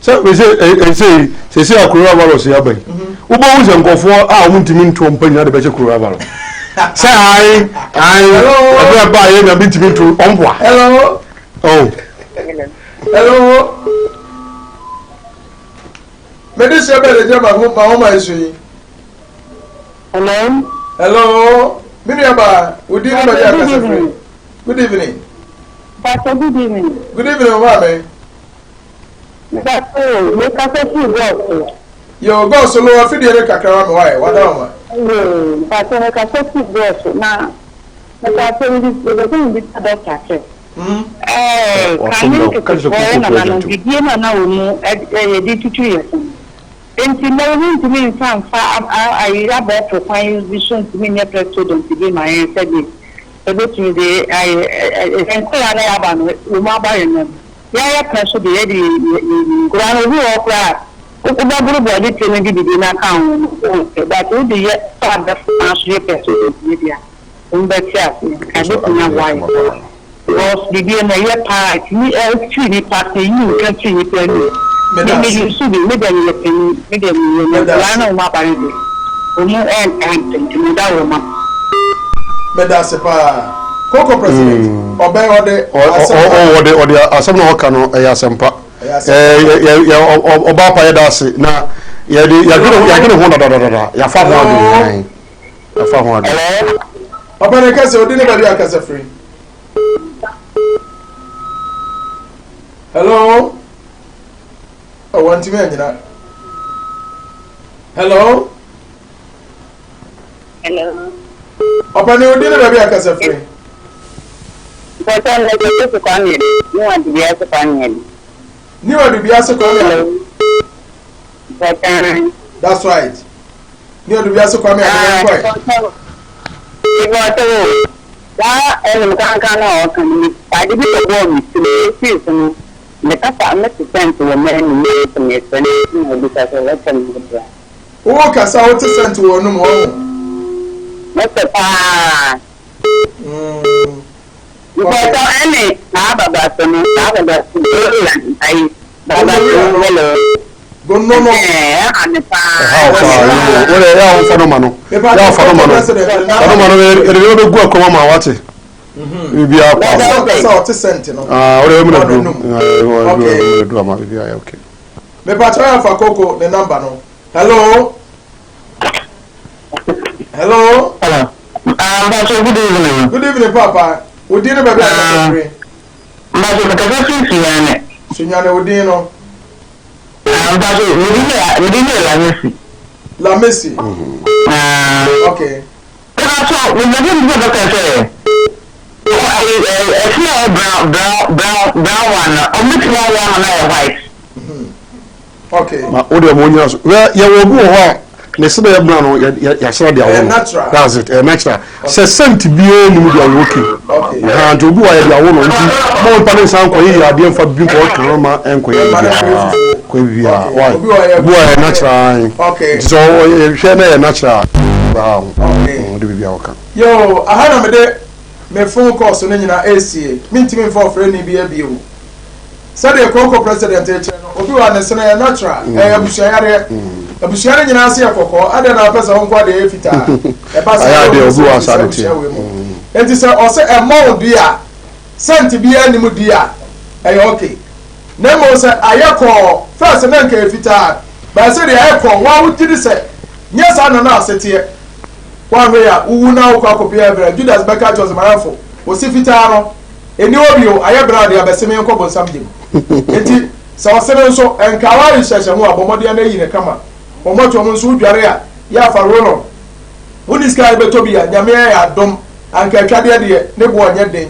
Sɛ mese ɛsɛ sɛsɛ a coronavirus yɛ aba yi wobɛhu sɛ nkɔfoɔ a wɔn ntumi nto mpa nyina de bɛhyɛ coronavirus sɛ ae ae ɛberɛ ɛba a yɛ na mentumi nto ɔmpoa. Hello. Oh. Hello. Mede hyɛ bɛɛ de gyina ma ho ma ho ma esu yi. Hello. Hello. Me nua ba, wo din ne baabi akasa firi. Good evening. Pastor, good evening. Good evening, maame. Pastor, me kasa fi Gɔɔso. Yo, Gɔɔso lo afidie no kakra ma me wae, wada wo ma. Yoo, Pastor, me kasa fi Gɔɔso na me pastor me bi me bɛ sɛ me bisa doctor sɛ. Ɛɛ, Wasom kane da o. Ka kyerɛ sɛ ntetefoɔ kooko yɛ nananom president o. bidie no a na wɔn mu yɛde tutu yɛ se no. Enti nnɛ wɔn ntumi nfa nfa ayi abɛɛfo kwan bi so ntumi nyɛ Pepsodent bi ma yɛn sɛdeɛ yɛbɛtumi de ayɛ yɛn nkwadaa na yɛaba no wɔn aba yɛn no. Yɛayɛ pɛ so deɛ yɛde yɛ nkwadaa no obi wɔ hɔ koraa a wobɛboro bɔɔde tire no de biribi no aka ho no wompɛ but wode yɛ fa abɛɛfo kwan so yɛ Pepsodent no bi a wɔn bɛte aseɛ nka ɛbɛtumi aboa yɛn. Because biribi no ɛyɛ paa ɛtumi ɛfiri nipa sɛ yi nka firi nipa anum. Meda Me me ase. use bi me deɛ meyɛ panin me deɛ meyɛ na Meda nkwadaa ase. na wɔn aba no deɛ wɔn ɛntaa mpɛ nti meda wɔn ase. Meda ase paa. Koko president, ɔbɛn ɔde asɛm pa. Ɔde ɔde asɛm na ɔka no ɛyɛ asɛmpa. Ɛyɛ asɛmpa. Yɛ yɛ ɔbaa pa yɛda ase na yɛde yɛadwene yɛadwene ho dadadada yɛafa ho adwene. Yɛafa ho adwene. Hello. Ɔbɛn kɛse odi ne baabi akasa firi. Hello. Ɔwɔ ntumi anyina. Hello. Hello. Ɔpɛni odi ne baabi akasa firi. Mpɔtɔ na ɛsɛ sɛ Kwame ne wa dubi ase Kwame adi. Ni wa dubi ase Kwame adi. Mpɔtɔ. That's right. Ni wa dubi ase Kwame adi yɛn kɔɛ. Mpɔtɔ saa ɛnum kankan na ɔka no mi ade bi bɔ mi ti mi efiri so no me kasa me te sɛnti wɔ mɛnu mi nso mi fɛ ne na obi kasa wɔkyɛ mi bra. Wo kasa wo te sɛnti wɔ num wɔn ho. Mɛsɛ paa. Mpɔtɔ ɛne saa babaso no saa babaso ayi babaso hello. Gonono. Ɛha ne paa. Ɛha paa yoo. Wode yɛ a wofa no ma no. Yɛ a wofa no ma no. Fa no ma no yɛde nneɛma bɛgu akɔm ama wate. Biribiara kɔ ama. Kasa ɔte sɛnti no. Ah, wode yɛ mena duro. Mena duro ama biribiara yɛ okay. Mepatwa yɛ afa koko ne namba no. Hello. Hello. Hello. Pastor, good evening. Good evening, Papa. Wo din no baabi a kasa firi. Pastor, mekasa firi Sunyani. Sunyani wo din no. Pastor, me din de Lamisi. Lamisi. Okay. Pastor, me bɛ mi bɛ kasa sɛ ɛsi a brown brown brown brown one na ɔmo ti na wɔn na yɛ white. Okay. Ma wo deɛ mo nyina so. Wɛ yɛ wɔ obi wɔ hɔ a ne se bɛyɛ brown no yɛ yɛasra de awo no. That's it. Ɛyɛ natural. Sɛ scent biara ni mu deɛ ɔyɛ okay. Ɛhan nti obi wɔ a yɛde awo no nti mo mpa ne nsa nkɔyɛ yɛ adeɛ mfa bi nkɔ kan ma nkɔyɛ biara kɔyɛ biara. Why? Obi wɔ yɛ natural. Nti sɛ ɔyɛ hwɛ na yɛ natural. Baa ho. Ɔde biribi a ɔka. Yo, aha na mede me phone calls no nyinaa esie. Mintimi mfa ɔfrɛni bi abio. Sɛdeɛ kooko president rekyerɛ no, obi wɔ a ne sene yɛ natural, ɛyɛ abusua yareɛ. Abusua no nyinaa se yɛ kɔkɔɔ, adɛn na wopɛ sɛ wo nko adeɛ yɛ fitaa? Ɛba saa Ayɛ na adeɛ wohu obi sɛ wɔ wofi asa saa de abusua teɛ. wei mu. Enti sɛ ɔse ɛmmɔ wo di a, scent biara nni mu di a, ɛyɛ okay. Na mmom sɛ ayɛ kɔɔ, first na nka ɛyɛ fitaa, but sɛ deɛ ayɛ kɔɔ, wo ara wogye di sɛ nyɛ saa na na ase teɛ. Woanhwɛ yie a, wowu na wokɔ akɔpue heaven a, Judas bɛka akyerɛ wo sɛ, M'ayɔnfo, wo se fitaa no, Ɛnni hɔ bio, ayɛ bere a deɛ abɛse me nkɔ bonsam gya mu. Enti, sɛ ɔse no nso, nkawa rehyɛhyɛ ho a, bɔ mmɔden na yi no kama. Wɔ mmɔtoam nso, wodware a, yɛ a fa roll-on. Wonni sika a wobɛtɔ bi a, Nyame ayɛ adom, anka atwadeɛ deɛ, ne boɔ nyɛ den.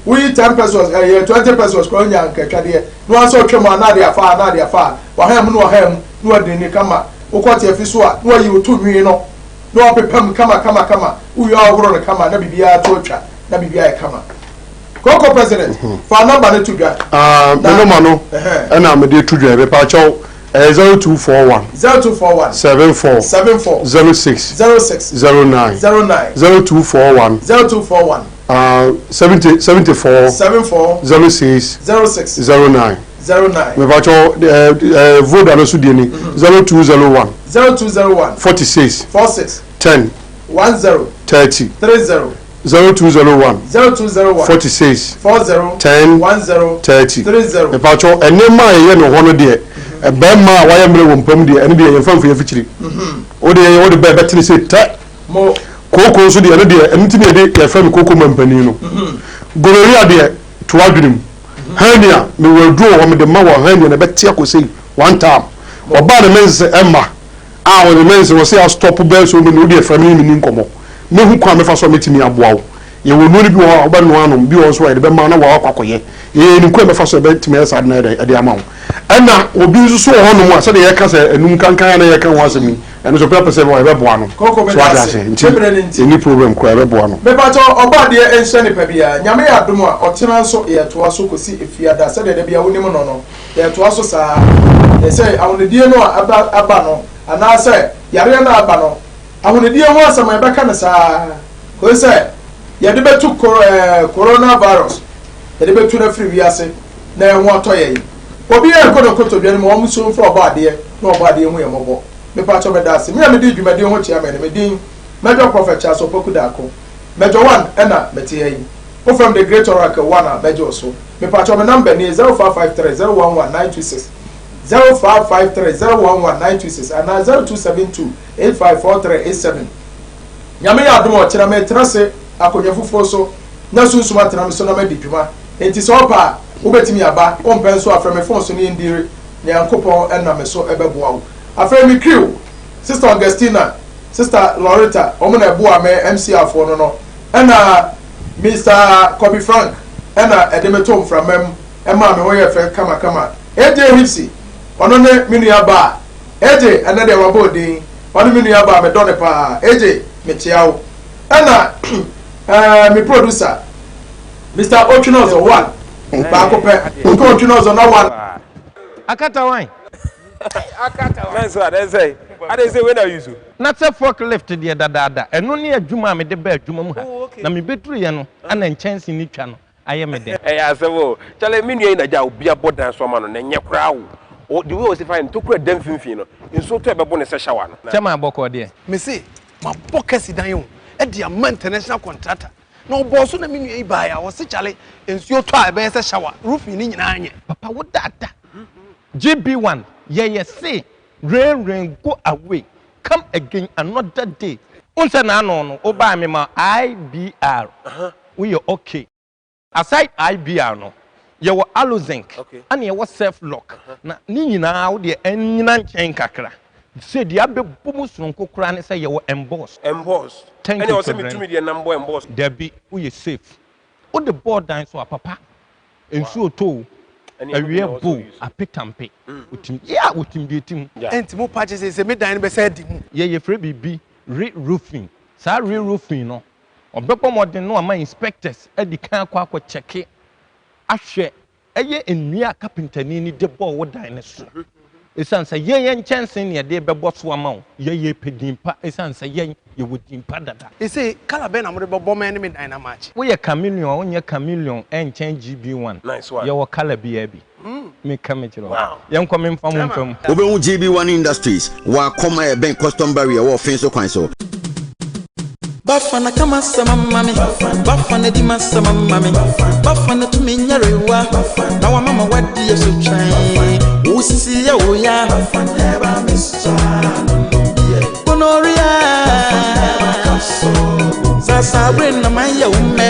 Woyi ten pesos, ɛyɛ 20 pesos koraa wonya anka atwadeɛ. Na wansɛ ɔtwam a, na ade afa a, na ade afa a, wahan mu na wahan mu, na wadi ne kama. Wokɔ tiafi so a, na wayi wo to nwi no, na wapepa mu kama kama kama. Wowie a, wohoro no kama, na biribiara to atwa. na biribi ayɛ kama. Koko president, fa number no to dwa. Ah, me number no ɛna mede to dwa mepa kyɛw ɛyɛ 0241 0241 74 74 06 06 09 09 0241 0241 uh, 70 74 74 06 06 09 09 mepa kyɛw ɛɛ ɛɛ voda no so deɛ ni 0201 0201 46 46 10 10 30 30 0201 0201 46 40 10 10 30 30. Mepakyɛw, nneɛma a yɛyɛ no hɔ no deɛ, barima a wayɛ mmerɛ wɔ mpa mu deɛ, ɛno deɛ yɛmfa mfiri afikyiri. Wo deɛ wode bɛ ɛbɛtene sɛ tɛ. Mo. Kooko nso deɛ, ɛno deɛ, ɛno nti na yɛde yɛfrɛ no kooko mampanin no. Gonorrhea deɛ, to w'adwene mu. Hernia, mewɔ aduro wɔ hɔ mede ma wɔ hernia na ɛbɛte akɔ sei one time. Ɔbaa ne menses ɛmma a ɔne menses wɔ sɛ yɛastɔpo bɛyɛ so many, wo deɛ frɛ me ne me ni nkɔmmɔ. Mɛhu kwan a mɛfa so a mɛtumi aboa wo. Yɛwɔ nnuro no bi wɔ hɔ a wobɛnoa anom, bi wɔ hɔ nso a yɛde bɛma wo na woakɔ akɔyɛ. Yɛnim kwan a yɛbɛfa so a yɛbɛtumi ayɛ saa ade no ayɛ dɛn de ama wo. Ɛna obi nso so wɔ hɔnom a sɛdeɛ yɛka sɛ anum kankan a na yɛka ho asɛm yi, ɛno nso obiara pɛ sɛ yɛbɛboa no. Koko So meda wate ase. aseɛ? Nti Me berɛ no nti. yɛnni problem koraa, yɛbɛboa no. Mepakyɛw Ɔbɔadeɛ nhyira nipa biara. Nyame yɛ adom a, ɔkyena nso yɛtoa so kɔsi Efiada sɛdeɛ da biara wonim no no, yɛtoa so saa ara. Sɛ ahonidie no a aba aba no anaasɛ yareɛ no a aba no, ahonidie ho asɛm a yɛbɛka no saa ara kɔsi sɛ yɛde bɛtu kor ɛɛ corona virus, yɛde bɛtu no afiri wiase na yɛn ho atɔ yɛn. Obiara nkɔ ne nkotodwe no ma wɔn nsu mfrɛ Ɔbɔadeɛ na Ɔbɔadeɛ hu yɛn mmɔbɔ. Mepakyɛw meda ase. Me a medi dwumadi ho kyea me no, me din Major Prophet Charles Opoku Darko. Major One ɛna mete ha yi. Wofrɛ me The Great Oracle One a mɛgye wo so. Mepakyɛw me number nie 0553 011 926, 0553 011 926 anaa 0272 854387. Nyame yɛ adom a ɔkyena meretena ase akonnwa fufuo so na sunsum atena me so na madi dwuma. Enti sɛ wopɛ a wobɛtumi aba, wompɛ nso a frɛ me phone so ne yɛndiri. Nyankopɔn nam me so bɛboa wo. Afei me crew, Sister Augustina, Sister Loretta, wɔn na ɛboa me MCR foɔ no no, ɛna Mister Kobe Frank ɛna ɛde me to mframa mu ɛmaa me ho yɛɛ fɛ kamakama. AJ Hipsy, ɔno ne me nua baa. AJ, ɛnɛ deɛ wabɔ odin, ɔne me nua baa, medɔ no paa. AJ, mekyea wo. Ɛna ɛɛ me producer, Mister Otwinozor one, baako pɛ, Oke Otwinozor na one. Akata wan? Nanso adɛn sɛ adɛn sɛ wei na use. Na sɛ fork lift deɛ dadaada, ɛno ne adwuma a mede baa adwuma mu ha, na mebɛduruiɛ no na nkyɛnse no twa no ayɛ me dɛ. Ɛyɛ asɛm o. Kyale me nua yi na gya obi abɔ dan so ama no na ɛnyɛ koraa o. O the way ɔsi fa yɛ no tokura da mfimfini no nsuo tɔ ɛbɛbo no sɛ shower no. Kyɛ maa bɔkɔɔ deɛ. Mese mabɔ kɛse dan o de ama international contractor na ɔbɔɔ so na me nua yi baeɛ a ɔse kyale nsuo tɔ a ɛbɛyɛ sɛ shower roofing no nyinaa nyɛ. Papa wo dada GB one yɛyɛ se rain rain go away come again another day. Wohu sɛ n'ano no wo baa me ma IBR woyɛ ok. Aside IBR no yɛwɔ Alozinc ɛna yɛwɔ Self lock na ne nyinaa wo deɛ ɛnyina nkyɛn kakra sɛ deɛ abɛbɔ mu sononko koraa ne sɛ yɛwɔ Emboss. Emboss Thank ɛne you ɔsɛ Children. metumi deɛ nam bɔ emboss. Dabi woyɛ safe wode bɔɔ dan so a papa Nsuo tɔ o, awia bɔ o, apetampe, otim, yeah, otim deɛ ɛtim. Ɛnti mo pa kyɛ sɛ me dan no bɛsan adi mu. Yɛ yɛfrɛ biribi re-roofing. Saa re-roofing no, ɔbɛbɔ mmɔden na wama inspectors adi kan akɔ akɔ kyɛke ahwɛ ɛyɛ nnua a kapentani no de bɔɔ wo dan no so. Esiane sɛ yɛn yɛn nkyɛnsee na yɛde rebɛbɔ so ama wo, yɛn yɛrepɛ din pa esiane sɛ yɛn yɛwɔ din pa dada. Ese colour bɛn na mode bɛbɔ mɛ ne me dan no ama akye? Woyɛ chameleon a wonyɛ chameleon ɛnkyɛn GB one. Nice one. Yɛwɔ colour biara bi. Meka mekyerɛ wo. Yɛnkɔ memfa mo mfa mu. Wobɛhu GB One Industries wɔ Akɔm a ɛbɛn Custom Barrier wɔ Ɔfee so kwan so. Bafana ka m'asɛm ama me Bafana di m'asɛm ama me Bafana tumi nyarewa Na wama ma wadi so twɛn Wo sisi yɛ wo ya Gonorrhea Sasa bere na man yɛ wo mmɛ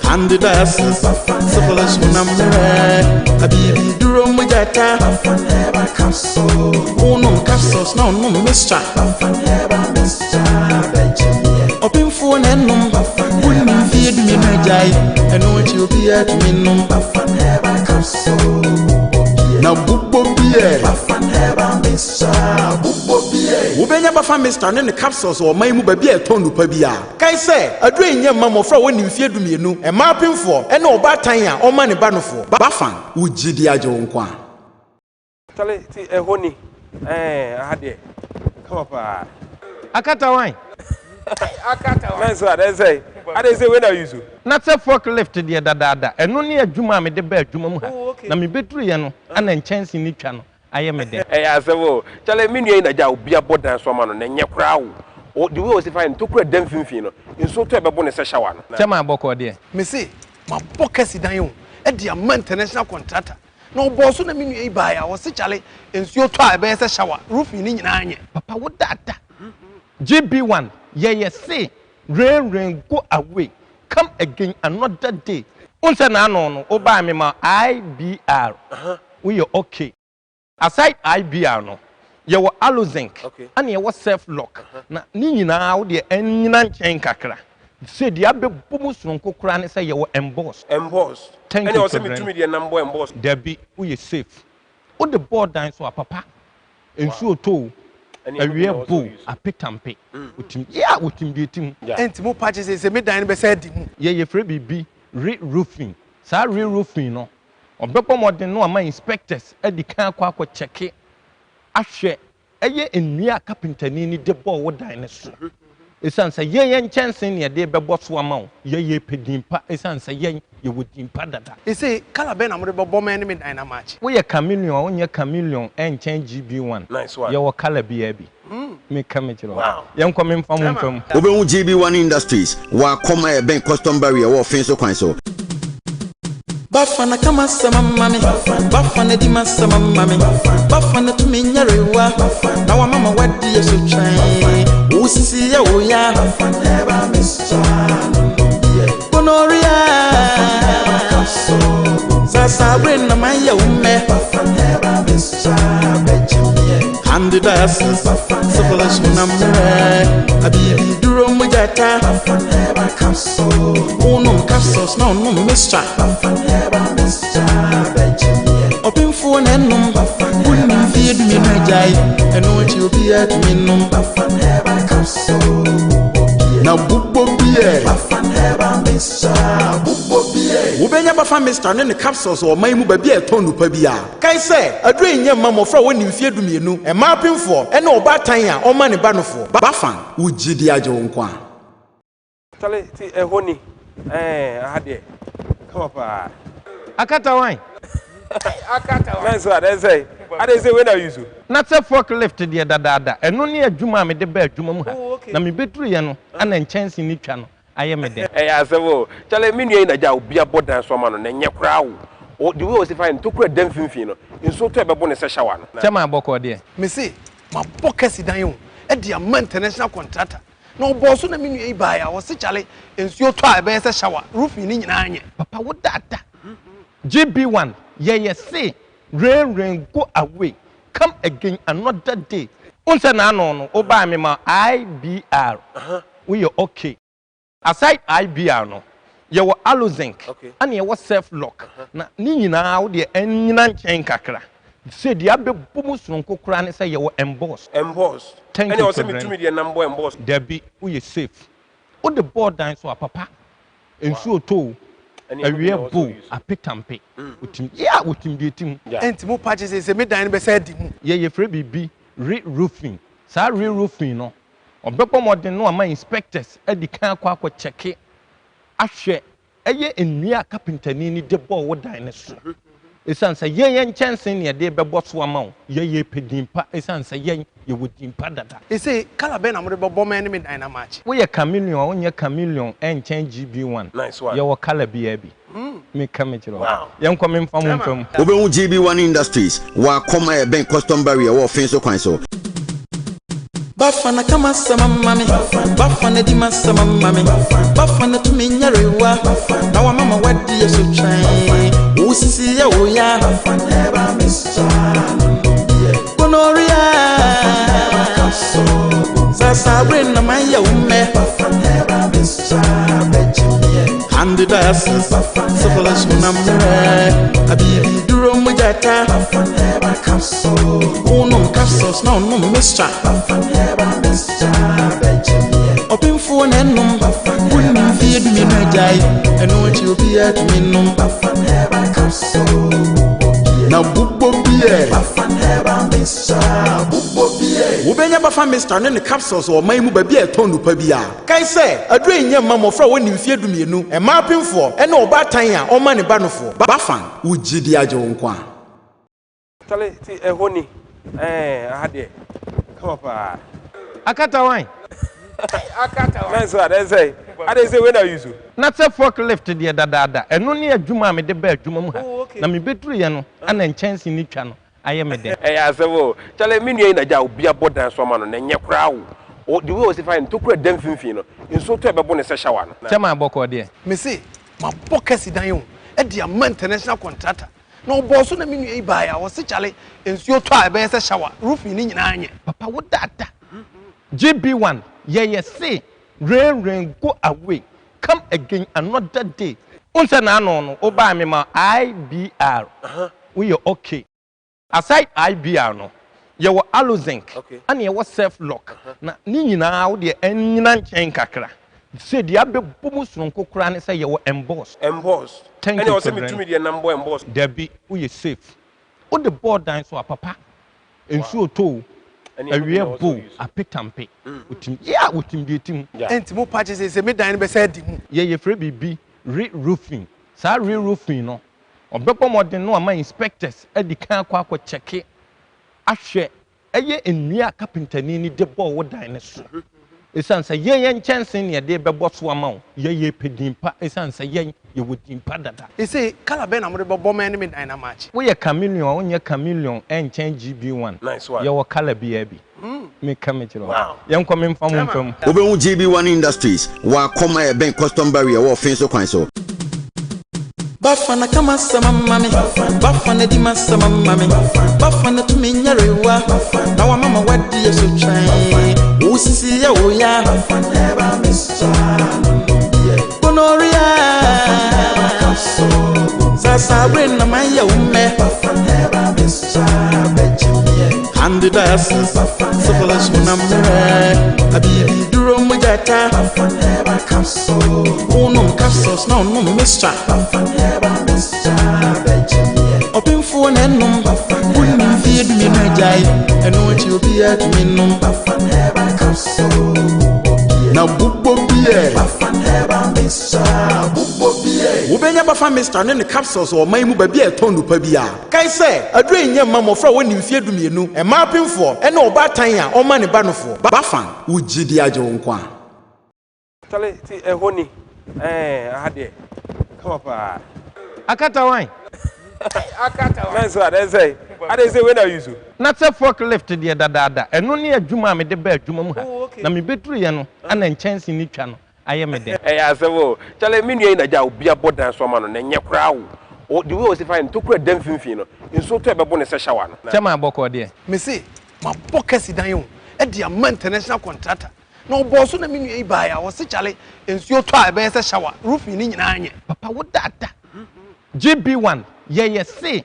Candidiasis Syphilis honam mmerɛ Abibi duro mujata Wonom capsules na ɔnom mixture. Ɔpemfoɔ na ɛnom. Wonni mfeɛ dumienu agyae. Ɛno akyi obiara tumi nom. Na bobɔ biɛ. Wobɛnya Bafa Mixture ne ne capsules wɔ ɔman yi mu baabi a yɛtɔn nnupa biara. Kae sɛ, aduro yi nyɛ mma mmɔfra a wɔnni mfeɛ dumienu, mmaa apemfoɔ, ne ɔbaatan a ɔmma ne ba nofoɔ. Bafa, wo gyidi agye wo nkwa. Chale ti ɛhɔ ni ɛɛ aha deɛ kama paa. Akata wan? Nice one ɛn sɛ adɛn sɛ wei na use. Na sɛ fork lift deɛ dadaada, ɛno ne adwuma a mede baa adwuma mu ha, na mebɛduruiɛ no na nkyɛnse no twa no ayɛ me dɛ. Ɛyɛ asɛm o. Chale me nua yi na gya obi abɔ dan so ama no na ɛnyɛ koraa o. O the way ɔsi fa yɛ no tokura da mfimfini no nsuo tɔ ɛbɛbo no sɛ shower no. Kyɛ maa bɔkɔɔ deɛ. Mese mabɔ kɛse dan o de ama international contractor Na ɔbɔɔ so na me nua yi baeɛ a ɔse kyale nsuo tɔ a ɛbɛyɛ sɛ shower, roofing no nyinaa nyɛ. Papa wo dada GB one yɛyɛ se rain rain go away come again another day. Wohu sɛ n'ano no wo baa me ma IBR woyɛ ok. Aside IBR no. Yɛwɔ aloe zinc ɛna yɛwɔ self lock na ne nyinaa wo deɛ ɛnyina nkyɛn kakra. Sɛ deɛ abɛbɔ mu sononko koraa ne sɛ yɛwɔ emboss. Emboss. Thank Ɛne you ɔsɛ Sovereign. metumi deɛ nam bɔ emboss. Dabi, woyɛ safe. Wode bɔɔ dan so a papa, nsuo tɔ o, Ɛne ɛno bi na awia ɔsɛ bɔ o, ɔyi so. apetampe. Wotim, yeah, wotim deɛ ɛtim. Ɛnti mo pa kyɛ sɛ sɛ me dan no bɛsɛ adi mu. Yɛ yɛfrɛ biribi re-roofing. Saa re-roofing no, ɔbɛbɔ mmɔden na wama inspectors adi kan akɔ akɔ kyɛke ahwɛ ɛyɛ nnua a kapentani no de bɔɔ wo dan no so. Esiane sɛ yɛn yɛn nkyɛnsee na yɛde rebɛbɔ so ama wo, yɛn yɛpɛ din pa esiane sɛ yɛn yɛwɔ din pa dada. Ese colour bɛn na mode bɛbɔ mɛ ne me dan no amakye? Woyɛ chameleon a wonyɛ chameleon ɛnkyɛn GB1. Nice one. Yɛwɔ colour biara bi. Meka mekyerɛ wo. Yɛnkɔ memfa mo mfa mu. Wobɛhu GB1 Industries wɔ Akɔm a ɛbɛn Custom Barrier wɔ Ɔfee so kwan so. Bafana ka m'asɛm ama me Bafana di m'asɛm ama me Bafana tumi nyarewa na wama ma wadi yɛ so twɛn wo sisi yɛ wo ya Gonorrhea Sasabere na man yɛ wo mɛ Candidiasis syphilis na mmerɛ Abibi duro mu gyata Wonom capsules na ɔnom mixture Ɔpemfoɔ na ɛnom Wonim mfeɛ 12 agyae Ɛno akyi obiara tumi nom Na bobɔ bi ɛ. Wobɛnya Bafa Mixture ne ne capsules wɔ ɔman yi mu baabi a ɛtɔn nnupa biara. Kae sɛ, aduro yi nyɛ mma mmɔfra a wɔnni mfeɛ 12, mmaa apemfoɔ, ne ɔbaatan a ɔma ne ba nofoɔ. Bafan, wogye di agye wo nkwa. Chale ti ɛhɔ ni ɛɛ aha deɛ kama paa. Akata wan? Nice one ɛsɛ ade sɛ wei na use. Na sɛ fork lift deɛ dadaada, ɛno ne adwuma a mede baa adwuma mu ha, na mebɛduruiɛ no na nkyɛnse no twa no ayɛ me dɛ. Ɛyɛ asɛm o. Chale me nua yi na gya obi abɔ dan so ama no na ɛnyɛ koraa o. O the way ɔsi fa yɛ no tokura da mfimfini no nsuo tɔ a ɛbɛbo no sɛ shower no. Kyɛ maa bɔkɔɔ deɛ. Mese mabɔ kɛse dan o de ama international contractor na ɔbɔɔ so na me nua yi baeɛ a ɔse kyale nsuo tɔ a ɛbɛyɛ sɛ shower roofing no nyinaa nyɛ. Papa wo dada GB one yɛyɛ se rain rain go away come again another day. Wohu sɛ n'ano no wo baa me ma IBR woyɛ okay. Aside IBR no yɛwɔ aloe zinc ɛna yɛwɔ self lock na ne nyinaa wo deɛ ɛnyina nkyɛn kakra sɛ deɛ abɛbɔ mu sononko koraa ne sɛ yɛwɔ emboss. Emboss Thank ɛne you ɔsɛ Sovereign. metumi deɛ nam bɔ emboss. Dabi woyɛ safe wode bɔɔ dan so a papa nsuo tɔ o Ɛne ɛno bi awia na ɔsɛ bɔ o ɔyi so. apetampe wotim yeah wotim deɛ tim. Ɛnti mo pa kyɛ sɛ sɛ me dan no bɛsɛ adi mu. Yɛ yɛfrɛ biribi re-roofing saa re-roofing no ɔbɛbɔ mmɔden na wama inspectors adi kan akɔ akɔ kyɛke ahwɛ ɛyɛ nnua a kapentani no de bɔɔ wo dan no so. Esiane sɛ yɛn yɛn nkyɛnsee na yɛde rebɛbɔ so ama wo, yɛn yɛpɛ din pa esiane sɛ yɛn yɛwɔ din pa dada. Ese colour bɛn na mode bɛbɔ mɛ ne me dan no amakye? Woyɛ chameleon a wonyɛ chameleon ɛnkyɛn GB one. Nice one. Yɛwɔ colour biara bi. Meka mekyerɛ wo. Yɛnkɔ memfa mo mfa mu. Wobɛhu GB1 Industries wɔ Akɔm a ɛbɛn Custom Barrier wɔ Ɔfee so kwan so. Bafana ka m'asɛm ama me Bafana di m'asɛm ama me Bafana tumi nyarewa na wama ma wadi yɛ so twɛn wo sisi yɛ wo ya Gonorrhea Sasabere na man yɛ wo mɛ Candidiasis syphilis na mmerɛ Abibi duro mu gyata Wonom capsules na ɔnom mixture Ɔpemfoɔ na ɛnom Wonim mfeɛ 12 agyae Ɛno akyi obiara tumi nom Na bobɔ bi ɛ. Wobɛnya Bafa Mixture ne ne capsules wɔ ɔman yi mu baabi a ɛtɔn nnupa biara. Kae sɛ, aduro yi nyɛ mma mmɔfra a wɔnni mfeɛ 12, mmaa apemfoɔ, ne ɔbaatan a ɔma ne ba nofoɔ. Bafan, wogye di agye wo nkwa. Chale ti ɛhɔ ni ɛɛ aha deɛ kama paa. Akata wan? Nice one ɛsɛ ade sɛ wei na use. Na sɛ fork lift deɛ dadaada, ɛno ne adwuma a mede baa adwuma mu ha, na mebɛduruiɛ no na nkyɛnse no twa no ayɛ me dɛ. Ɛyɛ asɛm o. Chale me nua yi na gya obi abɔ dan so ama no na ɛnyɛ koraa o. O the way ɔsi fa yɛ no tokura da mfimfini no nsuo tɔ a ɛbɛbo no sɛ shower no. Kyɛ maa bɔkɔɔ deɛ. Mese mabɔ kɛse dan o de ama international contractor. Na ɔbɔɔ so na me nua yi baeɛ a, ɔse kyale nsuo tɔ a ɛbɛyɛ sɛ shower, roofing no nyinaa nyɛ. Papa wo dada. GB1 yɛyɛ se rain rain go away come again another day. Wohu sɛ n'ano no wobaa me ma IBR woyɛ okay. Aside IBR no yɛwɔ Alozinc ɛna yɛwɔ Self Lock na ne nyinaa wodeɛ ɛnyina nkyɛn kakra. Sɛ deɛ abɛbɔ mu soronko koraa ne sɛ yɛwɔ Emboss. Emboss. Thank Ɛne you ɔsɛ Kwabena. metumi deɛ nam bɔ emboss. Dabi woyɛ safe. Wode bɔɔ dan so a papa nsuo tɔ o Ɛne ɛno bi awia na ɔsɛ bo o ɔyi so. apetampe wotim yeah wotim deɛ ɛtim. Ɛnti mo pa kyɛ sɛ sɛ me dan no bɛsɛ adi mu. Yɛ yɛfrɛ biribi re-roofing. Saa re-roofing no ɔbɛbɔ mmɔden na wama inspectors adi kan akɔ akɔ kyɛke ahwɛ ɛyɛ nnua a kapentani no de bɔɔ wo dan no so. Ɛsiane sɛ yɛn yɛn nkyɛnse ne yɛde bɛbɔ so ama wo, yɛyɛ pɛ din pa ɛsiane sɛ yɛn yɛwɔ din pa dada. Ɛsei colour bɛn na mode bɛbɔ ma ɛne me dan no amatch? Woyɛ chameleon a wonyɛ chameleon ɛnkyɛn GB1. Nice one. Yɛwɔ colour biara bi. Meka mekyerɛ wo. Yɛnkɔ memfa mo mfa mu. Wobɛhu GB1 Industries wɔ Akɔm a ɛbɛn Custom Barrier wɔ Ɔfen so kwan so. Bafana kama sama mami, Bafana di masama mami, Bafana tumi nyarewa, na wa mama wadi ya so twan. Usisi ya oya, gonorrhea, sasa brain na man ya ume, candidiasis, syphilis munamere, abibi duro mujata, unum capsules na unum mixture. Ɔpemfoɔ na ɛnom wonim mfeɛ 12 agyae ɛno akyi obiaa tumi nom. Na bobɔ biɛ. Wobɛnya Bafa Mixture ne ne capsules wɔ ɔman yi mu baabi a ɛtɔn nnupa biara. Kae sɛ aduro yi nyɛ mma mmɔfra a wɔnni mfeɛ 12, mmaa apemfoɔ, ne ɔbaatan a ɔma ne ba nofoɔ. Bafan, wogye di agye wo nkwa. Chale ti ɛhɔ ni ɛɛ aha deɛ kama paa. Akata wan? Nice one ɛsɛ ade sɛ wei na use. Na sɛ fork lift deɛ dadaada ɛno ne adwuma a mede baa adwuma mu ha na mebɛduruiɛ no ana nkyɛnse no twa no ayɛ me dɛ. Ɛyɛ asɛm o chale me nua yi na gya obi abɔ dan so ama no na ɛnyɛ koraa o the way ɔsi fa yɛ no tokura da mfimfini no nsuo tɔ ɛbɛbo no sɛ shower no. Kyɛ maa bɔkɔɔ deɛ. Mese mabɔ kɛse dan o de ama international contractor na ɔbɔɔ so na me nua yi baeɛ a ɔse kyale nsuo tɔ a ɛbɛyɛ sɛ shower, roofing no nyinaa nyɛ. Papa wo dada. GB1 yɛyɛ se.